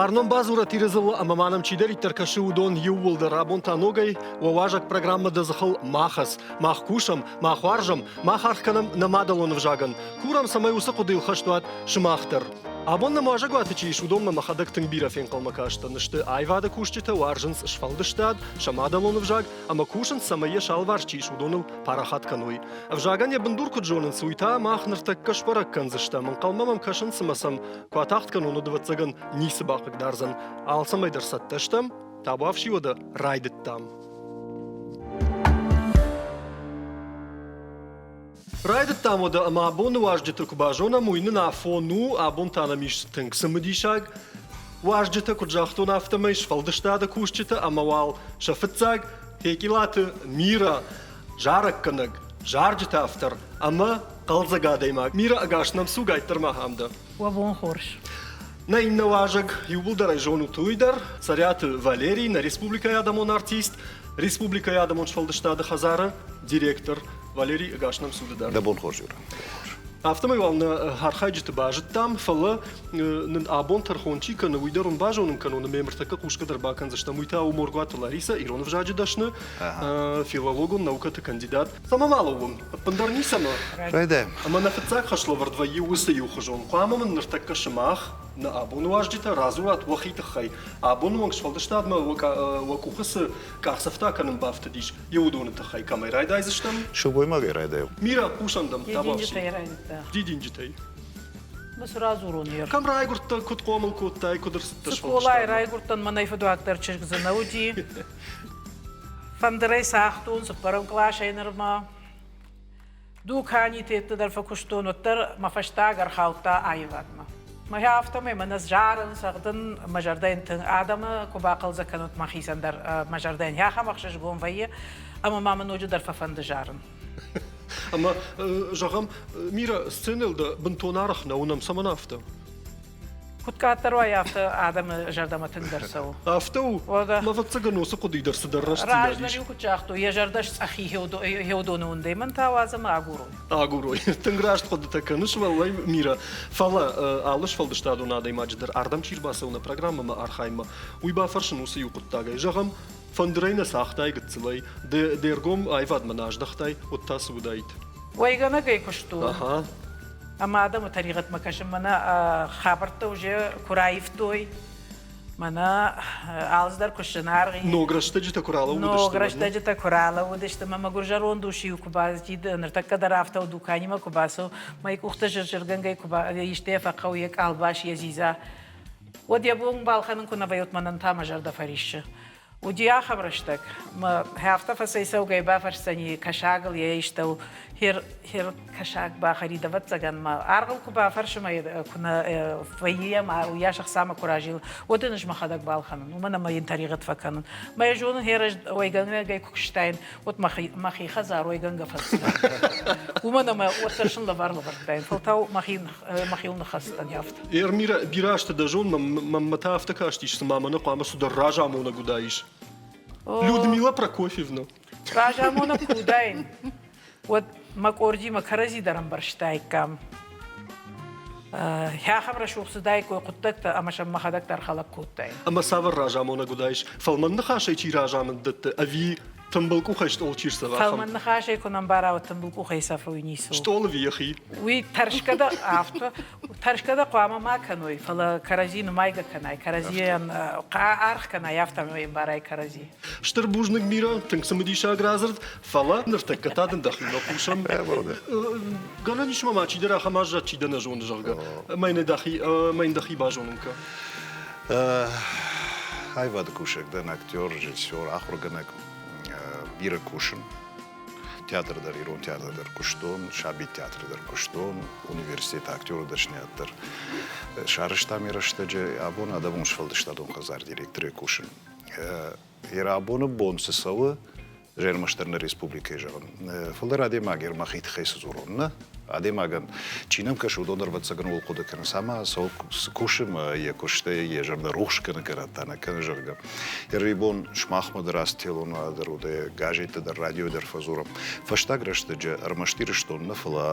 Фарнон бадзурӕт Иры дзыллӕ ӕмӕ ма нӕм чидӕриддӕр кӕсы, уыдон иууылдӕр абон та ногӕй уӕ уазӕг программӕ Дӕ дзыхыл ма хӕц. Мах кусӕм, мах уарзӕм, мах аргъ кӕнӕм нӕ мадӕлон ӕвзагӕн. Курӕм, цӕмӕй уыцы хъуыдыйыл хӕст уат сымах дӕр. Абон нӕм уазӕгуаты чи ис, уыдонмӕ мӕхӕдӕг тынг бирӕ фенхъӕлмӕ кастӕн. Сты аивады кусджытӕ, уарзынц сфӕлдыстад, сӕ мадӕлон ӕвзаг ӕмӕ кусынц, цӕмӕй йӕ сӕ алыварс чи ис, уыдоныл парахат кӕной. Ӕвзагӕн йӕ бындур куыд зонынц, уый та мах ныртӕккӕ сбӕрӕг кӕндзыстӕм. Ӕнхъӕлмӕ мӕм кӕсынц ӕмӕ сӕм Куы атагъд кӕнон, уӕд, ӕвӕццӕгӕн, ницы бахъыгдардзӕн. Алцӕмӕй дӕр цӕттӕ стӕм, табуафси уӕдӕ райдыдтам. Райдыдтам уӕдӕ ӕмӕ абоны уазджыты куы базонӕм, уый нын афон у, абон та нӕм ис тынг цымыдисаг уазджытӕ, куыд загътон, афтӕмӕй сфӕлдыстады кусджытӕ ӕмӕ уал сӕ фыццаг Хекъилаты Мира, зарӕггӕнӕг, зарджыты автор ӕмӕ хъӕлдзӕг адӕймаг. Мира ӕгас нӕм цугайддӕр ма ахӕм дӕ. Уӕ бон хорз. Нӕ иннӕ уазӕг иууылдӕр ӕй зонут уый дӕр, Цӕриаты Валерий, нӕ республикӕйы адӕмон артист, республикӕйы адӕмон сфӕлдыстады хӕдзары директор. Валерий, ӕгас нӕм цуды дӕр. Дӕ бон хорз, Юра. Афтӕмӕй уал нӕ архайджыты базыдтам, фӕлӕ нын абон тӕрхон чи кӕны, уый дӕр уын базонын кӕнон ӕмӕ ныртӕккӕ хъусгӕ дӕр бакӕндзыстӕм. Уый та у Моргуаты Ларисӕ, ирон ӕвзаджы дӕсны, филологон наукӕты кандидат. Цӕмӕ ма лӕууӕм? Ӕппындӕр ницӕмӕ. Райдайӕм. Ӕмӕ нӕ фыццаг хӕслӕвӕрд вӕййы уыцы иухуызон. Хъуамӕ мын ныртӕккӕ сымах, нӕ абоны уазджытӕ, радзурат уӕхи тыххӕй. Абоны онг сфӕлдыстадмӕ уӕ къухы цы къахдзӕфтӕ кӕнын бафтыдис, йе уыдоны тыххӕй кӕмӕй райдайдзыстӕм? Сылгоймагӕй райдайӕм. Мира, хъусӕм дӕм, табуафси. Дидинджытӕй райдыдта. Дидинджытӕй. Цы радзурон ер? Кӕм райгуырдтӕ, куыд хъомыл кодтай, куыд ӕрцыдтӕ Скъолайы райгуырдтӕн, мӕнӕй фыдуагдӕр чызг дзы нӕ уыди. Фӕндырӕй цагътон цыппӕрӕм къласӕй нырмӕ. Дуканитетты дӕр фӕкуыстон, уӕддӕр мӕ фӕстаг ӕрхаудта аивадмӕ. Мӕ афтӕмӕй мӕнӕ зарын, цӕгъдын, мӕ зӕрдӕйӕн тынг адӕмы куы бахъӕлдзӕг кӕнут мӕхицӕн дӕр мӕ зӕрдӕйӕн ахӕм ӕхсызгон вӕййы, ӕмӕ ма мӕ ноджыдӕр фӕфӕнды зарын. Ӕмӕ, зӕгъӕм, Мира, сценӕйыл дӕ бынтон арӕх нӕ уынӕм, цӕмӕн афтӕ? Куыд къаддӕр уай, афтӕ адӕмы зӕрдӕмӕ тынгдӕр цӕуы. Афтӕ у? Уӕдӕ. Ӕвӕццӕгӕн, уыцы хъуыдыйы дӕр цыдӕр рӕстдзинад ис. Раздӕр-иу куыд загътой, йӕ зӕрдӕ сцъӕхи хеудоны уындӕй, мӕн та уадз ӕмӕ агурой. Агурой. Тынг раст хъуыдытӕ кӕныс, уӕллӕй, Мира. Фӕлӕ алы сфӕлдыстадон адӕймаджы дӕр ардӕм чи рбацӕуы нӕ программӕмӕ архайынмӕ, уый бафӕрсын уыцы иу хъуыддагӕй. Зӕгъӕм, фӕндырӕй нӕ цагътай гыццылӕй, де ргом аивадмӕ нӕ аздӕхтай, уӕд та цы уыдаид? Уӕйгӕнӕгӕй куыстон. Ӕмӕ адӕмы тӕригъӕдмӕ кӕсын мӕнӕ хабӕрттӕ уже куы раивтой, мӕнӕ алцыдӕр куы сзынаргъ и. Ног рӕстӕджытӕ куы ралӕууыдысты. Ног рӕстӕджытӕ куы ралӕууыдысты, мӕ мӕгуыр зӕронд ус-иу куы базыдид, ныртӕккӕ дӕр афтӕ у, дуканимӕ куы бацӕуы, мӕ къухтӕ зыр-зыргӕнгӕй куы исты йӕ фӕхъӕуы, йӕ къалбас, йӕ дзидза, уӕд йӕ бон балхӕнын куы нӕ вӕййы, уӕд мӕнӕн та мӕ зӕрдӕ фӕриссы. Уыди ахӕм рӕстӕг, мӕ афтӕ фӕцӕйцӕугӕй бафӕрсдзӕни кӕсагыл йӕ истӕу хер, хер кӕсаг бахӕрид, ӕвӕццӕгӕн мӕ аргъыл куы бафӕрсы мӕ куы нӕ вӕййы йӕм уыйас ӕхцамӕ куы разилы, уӕд ын ӕз мӕхӕдӕг балхӕнын, уымӕн ӕмӕ йын тӕригъӕд фӕкӕнын. Мӕ йӕ зонын, хер ӕз уӕйгӕнӕгӕй куы куыстаин, уӕд мӕхи, мӕхи хӕдзар уӕйгӕнгӕ фӕцыдаин. Уымӕн ӕмӕ уӕддӕр сын лӕвар лӕвӕрдтаин, фӕлтау мӕхи, мӕхиуыл ныххӕцыдтӕн афтӕ. Эрмира, бирӕ азты дӕ зон, мӕнмӕ та афтӕ кастис, цыма мӕнӕ хъуамӕ цыдӕр разамонӕг уыдаис. Людмила Прокофьевна. Разамонӕг куы уыдаин, уӕд мӕ къордимӕ кӕрӕдзи дӕр ӕмбӕрстаиккам. Ахӕм рӕсугъд цыдаиккой хъуыддӕгтӕ ӕмӕ сӕм мӕхӕдӕг дӕр хӕлӕг кодтаин. Ӕмӕ цавӕр разамонӕг уыдаис? Фӕлмӕн ныхасӕй чи разамынд дӕтты, ӕви тымбыл къухӕй стъол чи рцӕва? Фӕлмӕн ныхасӕй куы нӕ мбара, уӕд тымбыл къухӕй сӕфы, уый ницы у. Стъолы ӕви йӕхи? Уый тӕрсгӕ дӕр афтӕ тӕрсгӕ дӕ хъуамӕ ма кӕной, фӕлӕ кӕрӕдзи нымайгӕ кӕнай, кӕрӕдзийӕн аргъ кӕнай, афтӕмӕй ӕмбарай кӕрӕдзи. Стыр бузныг, Мира, тынг цымыдисаг радзырд, фӕлӕ ныртӕккӕ та дын дӕхимӕ хъусӕм. Гӕнӕн ис ма чидӕр ахӕм аззад, чи дӕ нӕ зоны, зӕгъгӕ. Мӕ йын дӕхи базонын кӕ. Аивады кусӕг дӕн, актер, режиссер, ахуыргӕнӕг. Бирӕ кусын. Театр дӕр, ирон театр дӕр куыстон, сабиты театры дӕр куыстон, университеты актеры дӕсныйад дӕр сарӕзтам йӕ рӕстӕджы. Абон адӕмон сфӕлдыстадон хӕдзар директорӕй кусын. Йӕ абоны бон цы цӕуы, ӕрмӕстдӕр нӕ республикӕйы зӕгъын, фылдӕр адӕймаг ӕрмӕхи тыххӕй цы дзурон, нӕ? Адӕймагӕн, чи нӕм кӕсы, уыдон дӕр ӕвӕццӕгӕн ууыл хъуыды кӕнынц, ӕмӕ цӕуыл цы кусы мӕ йӕ куыстӕй йӕ зӕрдӕ рухс кӕны кӕнӕ та нӕ кӕны, зӕгъгӕ. Ӕрвибон сымахмӕ дӕр ацы телон дӕр уыд, газетты дӕр, радио дӕр фӕдзурӕм. Фӕстаг рӕстӕджы ӕрмӕст Ирыстон нӕ, фӕлӕ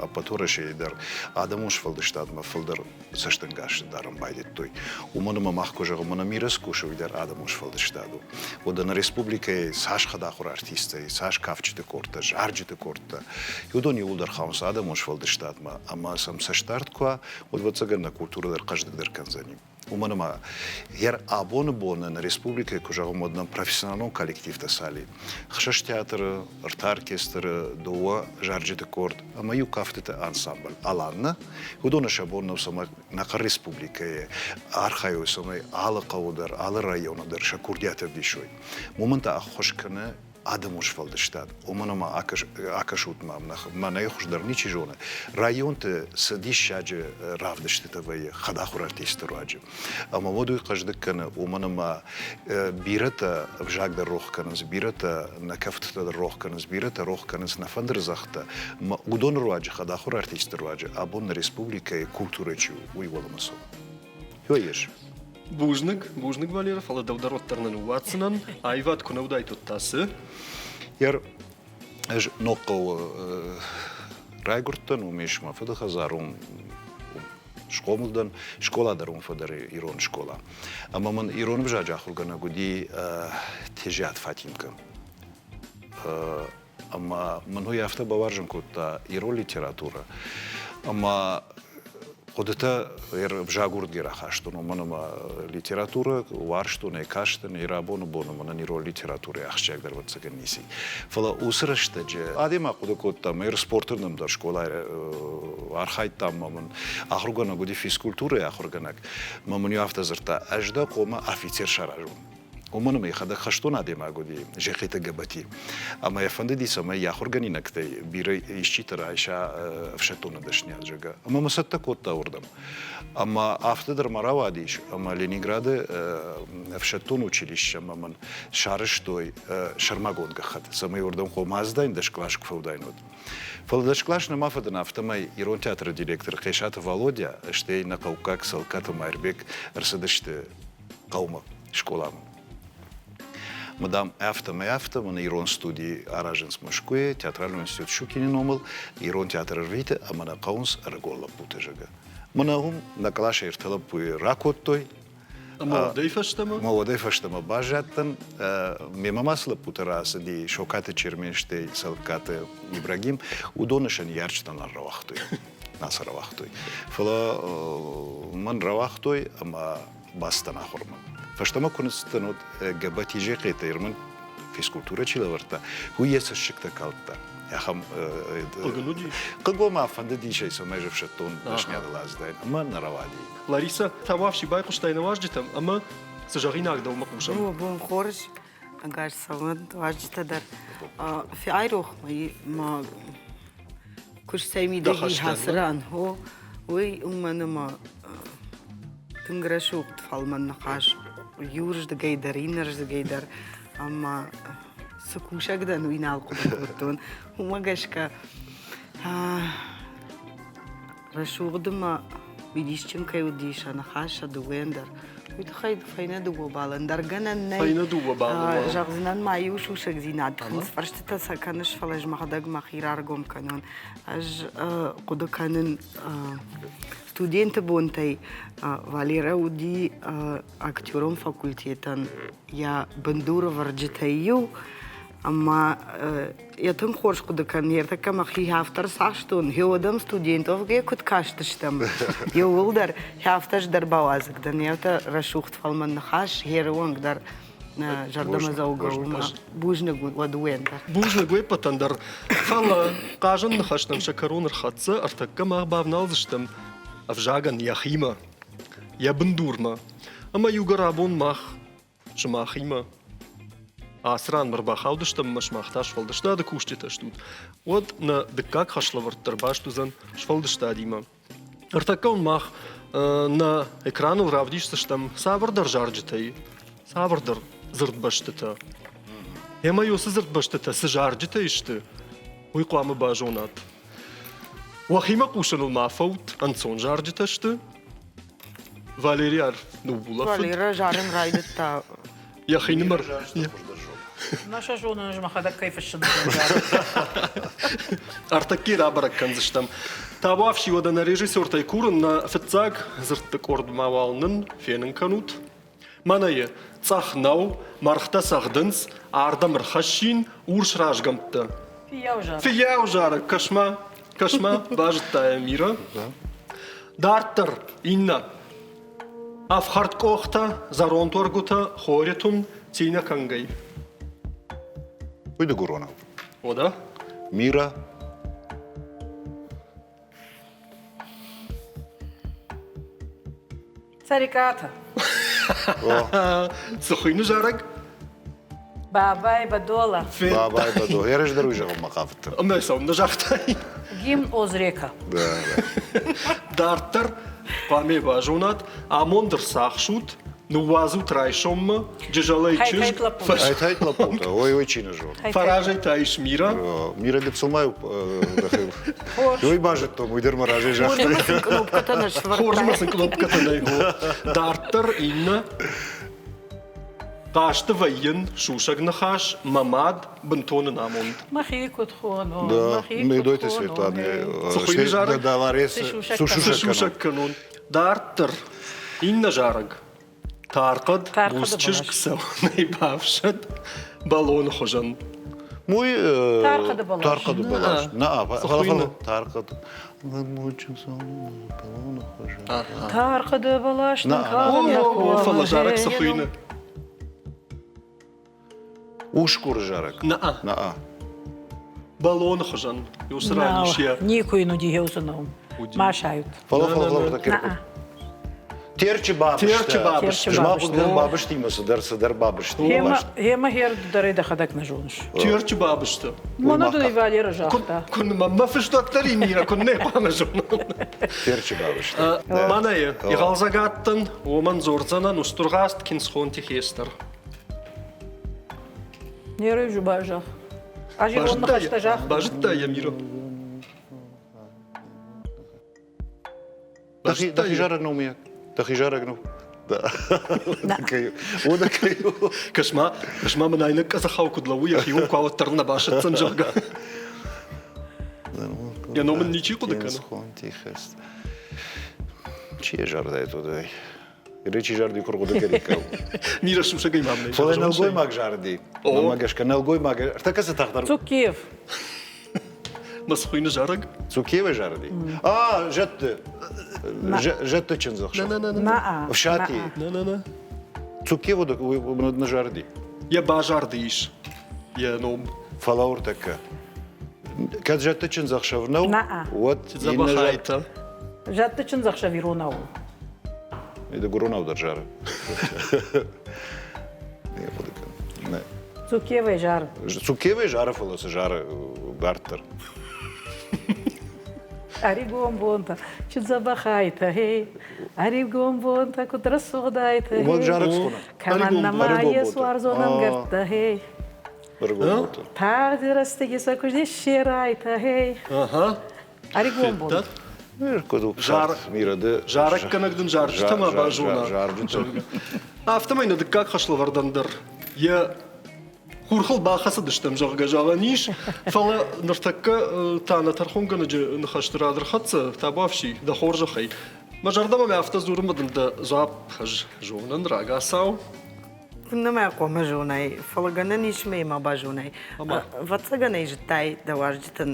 ӕппӕт Уӕрӕсейы дӕр адӕмон сфӕлдыстадмӕ фылдӕр цӕстӕнгас дарын байдыдтой. Уымӕн ӕмӕ мах куы зӕгъӕм, мӕнӕ Мирӕ цы кусы, уый дӕр адӕмон сфӕлдыстад у. Уӕдӕ нӕ республикӕйы цас хӕдахуыр артисттӕ и, цас кафджыты къордтӕ, зарджыты къордтӕ, уыдон иууылдӕр хауынц адӕмон сфӕлдыстадмӕ ӕмӕ сӕм цӕстдард куы уа, уӕд, ӕвӕццӕгӕн, нӕ культурӕ дӕр хъӕздыгдӕр кӕндзӕни. Уымӕн ӕмӕ йӕ абоны боны нӕ республикӕйы куы зӕгъӕм, уӕд нӕм профессионалон коллективтӕ цал и? Хсӕз театры, ӕртӕ оркестры, дыууӕ зарджыты къорд ӕмӕ иу кафтыты ансамбль «Алан» Уыдоны сӕ бон нӕу, цӕмӕй нӕ республикӕйы архайой, цӕмӕй алы хъӕуы дӕр, алы районы дӕр сӕ курдиат ӕвдисой. Уымӕн та ӕххуыс кӕны адӕмон сфӕлдыстад. Уымӕн ӕмӕ акӕсут мӕм, мӕнӕй хуыздӕр ничи зоны, районты цы диссаджы равдыстытӕ вӕййы хӕдахуыр артистты руаджы. Ӕмӕ уӕд уый хъӕздыг кӕны, уымӕн ӕмӕ бирӕтӕ ӕвзаг дӕр рох кӕнынц, бирӕтӕ нӕ кӕфтытӕ дӕр рох кӕнынц, бирӕтӕ рох кӕнынц нӕ фӕндырдзӕгъдтӕ. Уыдоны руаджы, хӕдахуыр артистты руаджы абон нӕ республикӕйы культурӕ чи у, уый уӕлӕмӕ цӕуы. Ис. Бузныг, бузныг, Валера, фӕлӕ дӕу дӕр уӕддӕр нӕ ныууадздзынӕн. Аивад куы нӕ уыдаид, уӕд та цы? Ер, ӕз Ногхъӕуы райгуырдтӕн, уым ис мӕ фыды хӕдзар, уым схъомыл дӕн, скъола дӕр уым фӕдӕр ирон скъола. Ӕмӕ мын ирон ӕвзаджы ахуыргӕнӕг уыди Тезиат Фатимкӕ. Ӕмӕ мын уый афтӕ бауарзын кодта ирон литературӕ, ӕмӕ хъуыдытӕ ӕвзагурдгӕ рахастон, уымӕн ӕмӕ литературӕ уарзтон ӕй кастӕн, ирабоны боны мӕнӕн ирон литературӕйы ахсджиагдӕр ӕвӕццӕгӕн ницы. Фӕлӕ уыцы рӕстӕджы адӕймаг хъуыды кодта, мӕ спорты ном дӕр скъолайы архайдтам, ӕмӕ мын ахуыргӕнӕг уыди физкультурӕйы ахуыргӕнӕг, мӕ мын-иу афтӕ дзырдта, ӕз дӕ хъуамӕ афицер саразон. Уымӕн ӕмӕ йӕхӕдӕг хӕстон адӕймаг уыди, Зӕххиты Гӕбӕти. Ӕмӕ йӕ фӕндыди, цӕмӕй йӕ ахуыргӕнинӕгтӕй бирӕ исчитӕ райса ӕфсӕддоны дӕсныйад, зӕгъгӕ. Ӕмӕ мӕ цӕттӕ кодта уырдӕм. Ӕмӕ афтӕ дӕр ма рауадис, ӕмӕ Ленинграды ӕфсӕддон училищемӕ мын сарӕзтой сӕрмагонд гӕххӕтт, цӕмӕй уырдӕм хъуамӕ ацыдаин, дӕс кълас куы фӕуыдаин, уӕд. Фӕлӕ дӕс кълас нӕма фӕдӕн, афтӕмӕй ирон театры директор Хъесаты Валодя, стӕй нӕ хъӕуккаг Цӕлкаты Майрбег ӕрцыдысты хъӕумӕ, скъоламӕ. Мадам, афтӕмӕй афтӕ мын ирон студи аразынц Мӕскуыйы, театралон институт Щукины номыл, ирон театр ӕрвиты ӕмӕ нӕ хъӕуынц ӕрыгон лӕппутӕ, зӕгъгӕ. Мӕнӕ уым нӕ къласӕй ӕртӕ лӕппуйы ракодтой. Ӕмӕ уӕдӕй фӕстӕмӕ? Ӕмӕ уӕдӕй фӕстӕмӕ баззадтӕн. Мемӕ ма цы лӕппутӕ рацыди, Сокаты Чермен, стӕй Цӕлыккаты Ибрагим, уыдоны сӕ ныййарджытӕ нал рауагътой. Нӕ сӕ рауагътой. Фӕлӕ мӕн рауагътой ӕмӕ бацыдтӕн ахуырмӕ. Фӕстӕмӕ куы ныццыдтӕн, уӕд Гӕбӕти Зехъетӕ Ирмын физкультурӕ чи лӕвӕрдта, уый йӕ цӕссыгтӕ калдта. Ахӕм хъыг ын уыди? Хъыг ома фӕндыдис ӕй, цӕмӕй ӕз ӕфсӕддон дӕсныйадыл аздаин, ӕмӕ нӕ рауади. Ларисӕ, Тамафси байхъуыстай нӕ уазджытӕм ӕмӕ цы зӕгъинаг дӕумӕ хъусӕм? Ну, бон хорз, ӕгас цӕуӕнт уазджытӕ дӕр. Фӕайрох мӕ куыстӕй мидӕги хӕсран, хо, уый уымӕн ӕмӕ тынг рӕсугъд фӕлмӕн ныхас иуырдыгӕй дӕр, иннӕрдыгӕй дӕр ӕмӕ цы кусӕг дӕн, уый нал хъуыды кодтон. Уымӕ гӕсгӕ рӕсугъд ӕмӕ мидисджын кӕй уыди сӕ ныхас сӕ дыууӕйӕн дӕр, уый тыххӕй фӕйнӕ дыууӕ балӕн дӕр гӕнӕн нӕй. Фӕйнӕ дыууӕ балы. Зӕгъдзынӕн ма иу сусӕгдзинад. Хынцфӕрстытӕ сӕ кӕныс, фӕлӕ ӕз мӕхӕдӕг мӕхи раргом кӕнон. Ӕз хъуыды кӕнын студенты бонтӕй Валерӕ уыди актерон факультетӕн йӕ бындурӕвӕрджытӕй иу. Ӕмӕ йӕ тынг хорз хъуыды кӕнын, ӕртӕккӕ мӕхи афтӕ рцахстон, гъеуӕдӕм студентовгӕ куыд кастыстӕм, иууылдӕр афтӕ ӕз дӕр бауадзыг дӕн, афтӕ рӕсугъд фӕлмӕн ныхас, херы онг дӕр зӕрдӕмӕдзӕугӕ у мӕ бузныг уӕд уӕн дӕр. Бузныг уе ппӕтӕн дӕр. Фӕлӕ хъазӕн ныхӕстӕм сӕ кӕрон ӕрхӕццӕ, ӕртӕккӕ мах бавналдзыстӕм ӕвзагӕн йӕхимӕ, йӕ бындурмӕ. Ӕмӕ иугӕр абон мах сымахимӕ ацы ранмӕ ӕрбахаудыстӕм ӕмӕ сымах та сфӕлдыстады кусджытӕ стут, уӕд нӕ дыккаг хӕслӕвӕрд дӕр баст уыдзӕн сфӕлдыстадимӕ. Ӕртӕккӕ уын мах нӕ экраныл равдисдзыстӕм цавӕрдӕр зарджытӕй, цавӕрдӕр дзырдбӕстытӕ. Ӕмӕ уыцы дзырдбӕстытӕ цы зарджытӕй сты, уый хъуамӕ базонат. Уӕхимӕ хъусыныл ма фӕут, ӕнцон зарджытӕ сты. Валерий арф ныуулӕфыд. Валера зарын райдыдта. Йӕхинымӕр. Мӕ сӕ зонын, ӕз мӕхӕдӕг кӕй фыссын. Ӕртӕкки рабӕрӕг кӕндзыстӕм. Табуафси уӕдӕ нӕ режиссертӕй курын, нӕ фыццаг дзырдты къордмӕ уал нын фенын кӕнут. Мӕнӕйы цъӕх нӕу, мӕргътӕ цӕгъдынц, ардӕм ӕрхӕссин урс разгӕмттӕ. Фыййау зарӕг. Фыййау зарӕг, кӕс-ма, кӕс-ма, базыдта йӕ Мира. Дарддӕр иннӕ. Ӕфхӕрд къохтӕ, зӕронд уӕргутӕ, хори тун, цийнӕ кӕнгӕй. Уый дыгуронау. О да? Мира. Цӕрикъатӕ. Цы хуыйны зарӕг? Бабай Бадола. Бабай Бадола. Я раздӕр уый зӕгъынмӕ хъавыдтӕн. Ӕмӕ цӕуылнӕ загътай? Гимн Озрека. Да, да. Дарддӕр хъуамӕ базонат, амонд ӕрцахсут, ныууадзут райсоммӕ, Джызӕлӕй чызг. Хайтайт лӕппутӕ, ой, ой, чи нӕ зоны. Фӕразӕй та ис Мира. Мира гыццыл ма уый базыдтон, уый дӕр мӕ разӕй загъта. Кнопкӕтӕ нӕ Хорз ма сын кнопкӕтӕ нӕй. Дарддӕр иннӕ Хъазты вӕййын сусӕг ныхас, мӕ мад бынтон ӕнамонд. Мӕхи куыд хонон, Да, мӕхи куыд Медойты хонон. Светланӕ. Цы хуыйны зарӕг? Цы сусӕг кӕнон. Дарддӕр иннӕ зарӕг. Тархъӕд буц чызг цӕуынӕй бафсӕд бӕлоны хуызӕн. Мой Тархъӕды бӕлас. Тархъӕды бӕлас. На, фӕлӕ тархъӕд. Бӕлоны хуызӕн. Тархъӕды бӕлас нын О, фӕлӕ зарӕг цы хуыйны? Усгуры зарӕг. На. На. Бӕлоны хуызӕн. Уыцы ран ис йӕ. Никуы йын уыди уыцы ном. Ма сайут. Фӕлӕ фӕлӕ Терчы бабызтӕ. Терчы бабызтӕ. Змӕхъуыдгӕн бабызтимӕ цыдӕр цыдӕр бабызтимӕ. Гъемӕ херд дӕр ӕй дӕхӕдӕг нӕ зоныс. Терчы бабызтӕ. Мӕнӕ дын Валера загъта. Куы мӕ фыстат дӕр Мира, куы нӕ хъуамӕ зонон. Терчы бабызтӕ. Мӕнӕ игъӕлдзӕг адтӕн, уомӕн дзордзӕнӕн устургъаст киндзхонти хестӕр. Не рыжу базах. Ӕз ирон ныхӕстӕ загътон. Базыдта йӕ Мира. Дӕхи зарӕг ном йӕ. Дӕхи зарӕг ном. Кӕс-ма, кӕс-ма мын айнӕг къӕдзӕхау куыд лӕууы, йӕхиуыл куы ауӕддӕр нӕ басӕтдзӕн, зӕгъгӕ. Йӕ ном ын ничи хъуыды кӕны. Чи йӕ зӕрдӕйы тудай? Речи зарди куы рхъуыды кӕниккау. Мира сусӕгӕй мам нӕй. Фӕлӕ нӕлгоймаг зарди. Мӕнмӕ гӕсгӕ нӕлгоймаг ӕртӕккӕ цы тагъддӕр. Цуккиев. Мӕсхуыйны зарӕг? Цуккиевы зарди? А, зӕдты. Зӕдты чындзӕхсӕв. На-на. Фсати. На-на-на. Цуккиевы нӕ зарди. Йӕ базарды ис йӕ ном. Фӕлӕ ӕртӕккӕ. Кӕд зӕдты чындзӕхсӕв нӕу, уӕд Дзӕбӕхайтӕ. Зӕдты чындзӕхсӕв иронау. Дыгуронау дӕр зары. Не хъуыды кӕн. Цукевӕй зары. Цукевӕй зары, фӕлӕ цы зары дарддӕр. Ӕригон бонтӕ, чи дзӕбӕхайтӕ, хей. Ӕригон бонтӕ, куыд рӕсугъдайтӕ, хей. Уымӕн зарӕг схонӕм. Кӕмӕн нӕма ес уарзон ӕмгӕрттӕ, хей. Тагъд рӕстӕги сӕ куы не ссерайтӕ, хей. Ӕригон бон. Зарӕггӕнӕг дын зарджытӕ ма базона. Афтӕмӕй нӕ дыккаг хӕслӕвӕрдӕн дӕр йӕ хурхыл бахӕцыдыстӕм, зӕгъгӕ, зӕгъӕн ис. Фӕлӕ ныртӕккӕ та нӕ тӕрхонгӕнӕджы ныхӕсты рад ӕрхӕццӕ, табуафси, дӕ хорзӕхӕй. Мӕ зӕрдӕмӕ мӕ афтӕ дзурынмӕ дын дӕ дзуапп ӕз зонын рагацау. Куыннӕ мӕ хъуамӕ зонай, фӕлӕ гӕнӕн ис мӕ ма базонай. Ӕвӕццӕгӕн ӕй зыдтай, дӕ уазджытӕн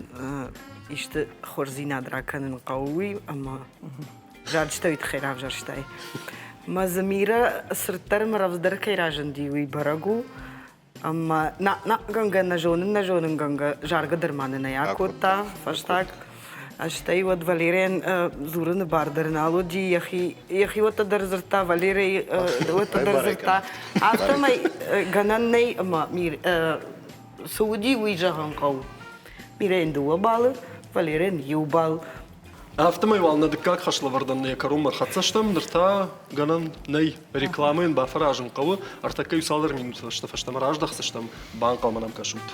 исты хорздзинад ракӕнын хъӕуы, уый ӕмӕ зарджытӕ уый тыххӕй равзӕрстай. Мӕ дзы Мирӕ цырддӕр ӕмӕ рӕвдздӕр кӕй разынди, уый бӕрӕг у. Ӕмӕ на-гӕнгӕ нӕ зонын, нӕ зонынгӕнгӕ заргӕ дӕр ма нын ӕй акодта фӕстаг. Стӕй уӕд Валерийӕн дзурыны бар дӕр нал уыди, йӕхи йӕхиуӕттӕ дӕр дзырдта, Валерий уӕттӕ дӕр дзырдта. Афтӕмӕй гӕнӕн нӕй ӕмӕ цы уыди, уый зӕгъын хъӕуы. Мирӕйӕн дыууӕ баллы, Валерийӕн иу балл. Афтӕмӕй уал нӕ дыккаг хӕслӕвӕрдӕн нӕ кӕронмӕ ӕрхӕццӕ стӕм, ныр та гӕнӕн нӕй. Рекламӕйӕн бафӕразын хъӕуы, ӕртӕккӕ иу цалдӕр минуты фӕстӕ фӕстӕмӕ раздӕхдзыстӕм, банхъӕлмӕ нӕм кӕсут.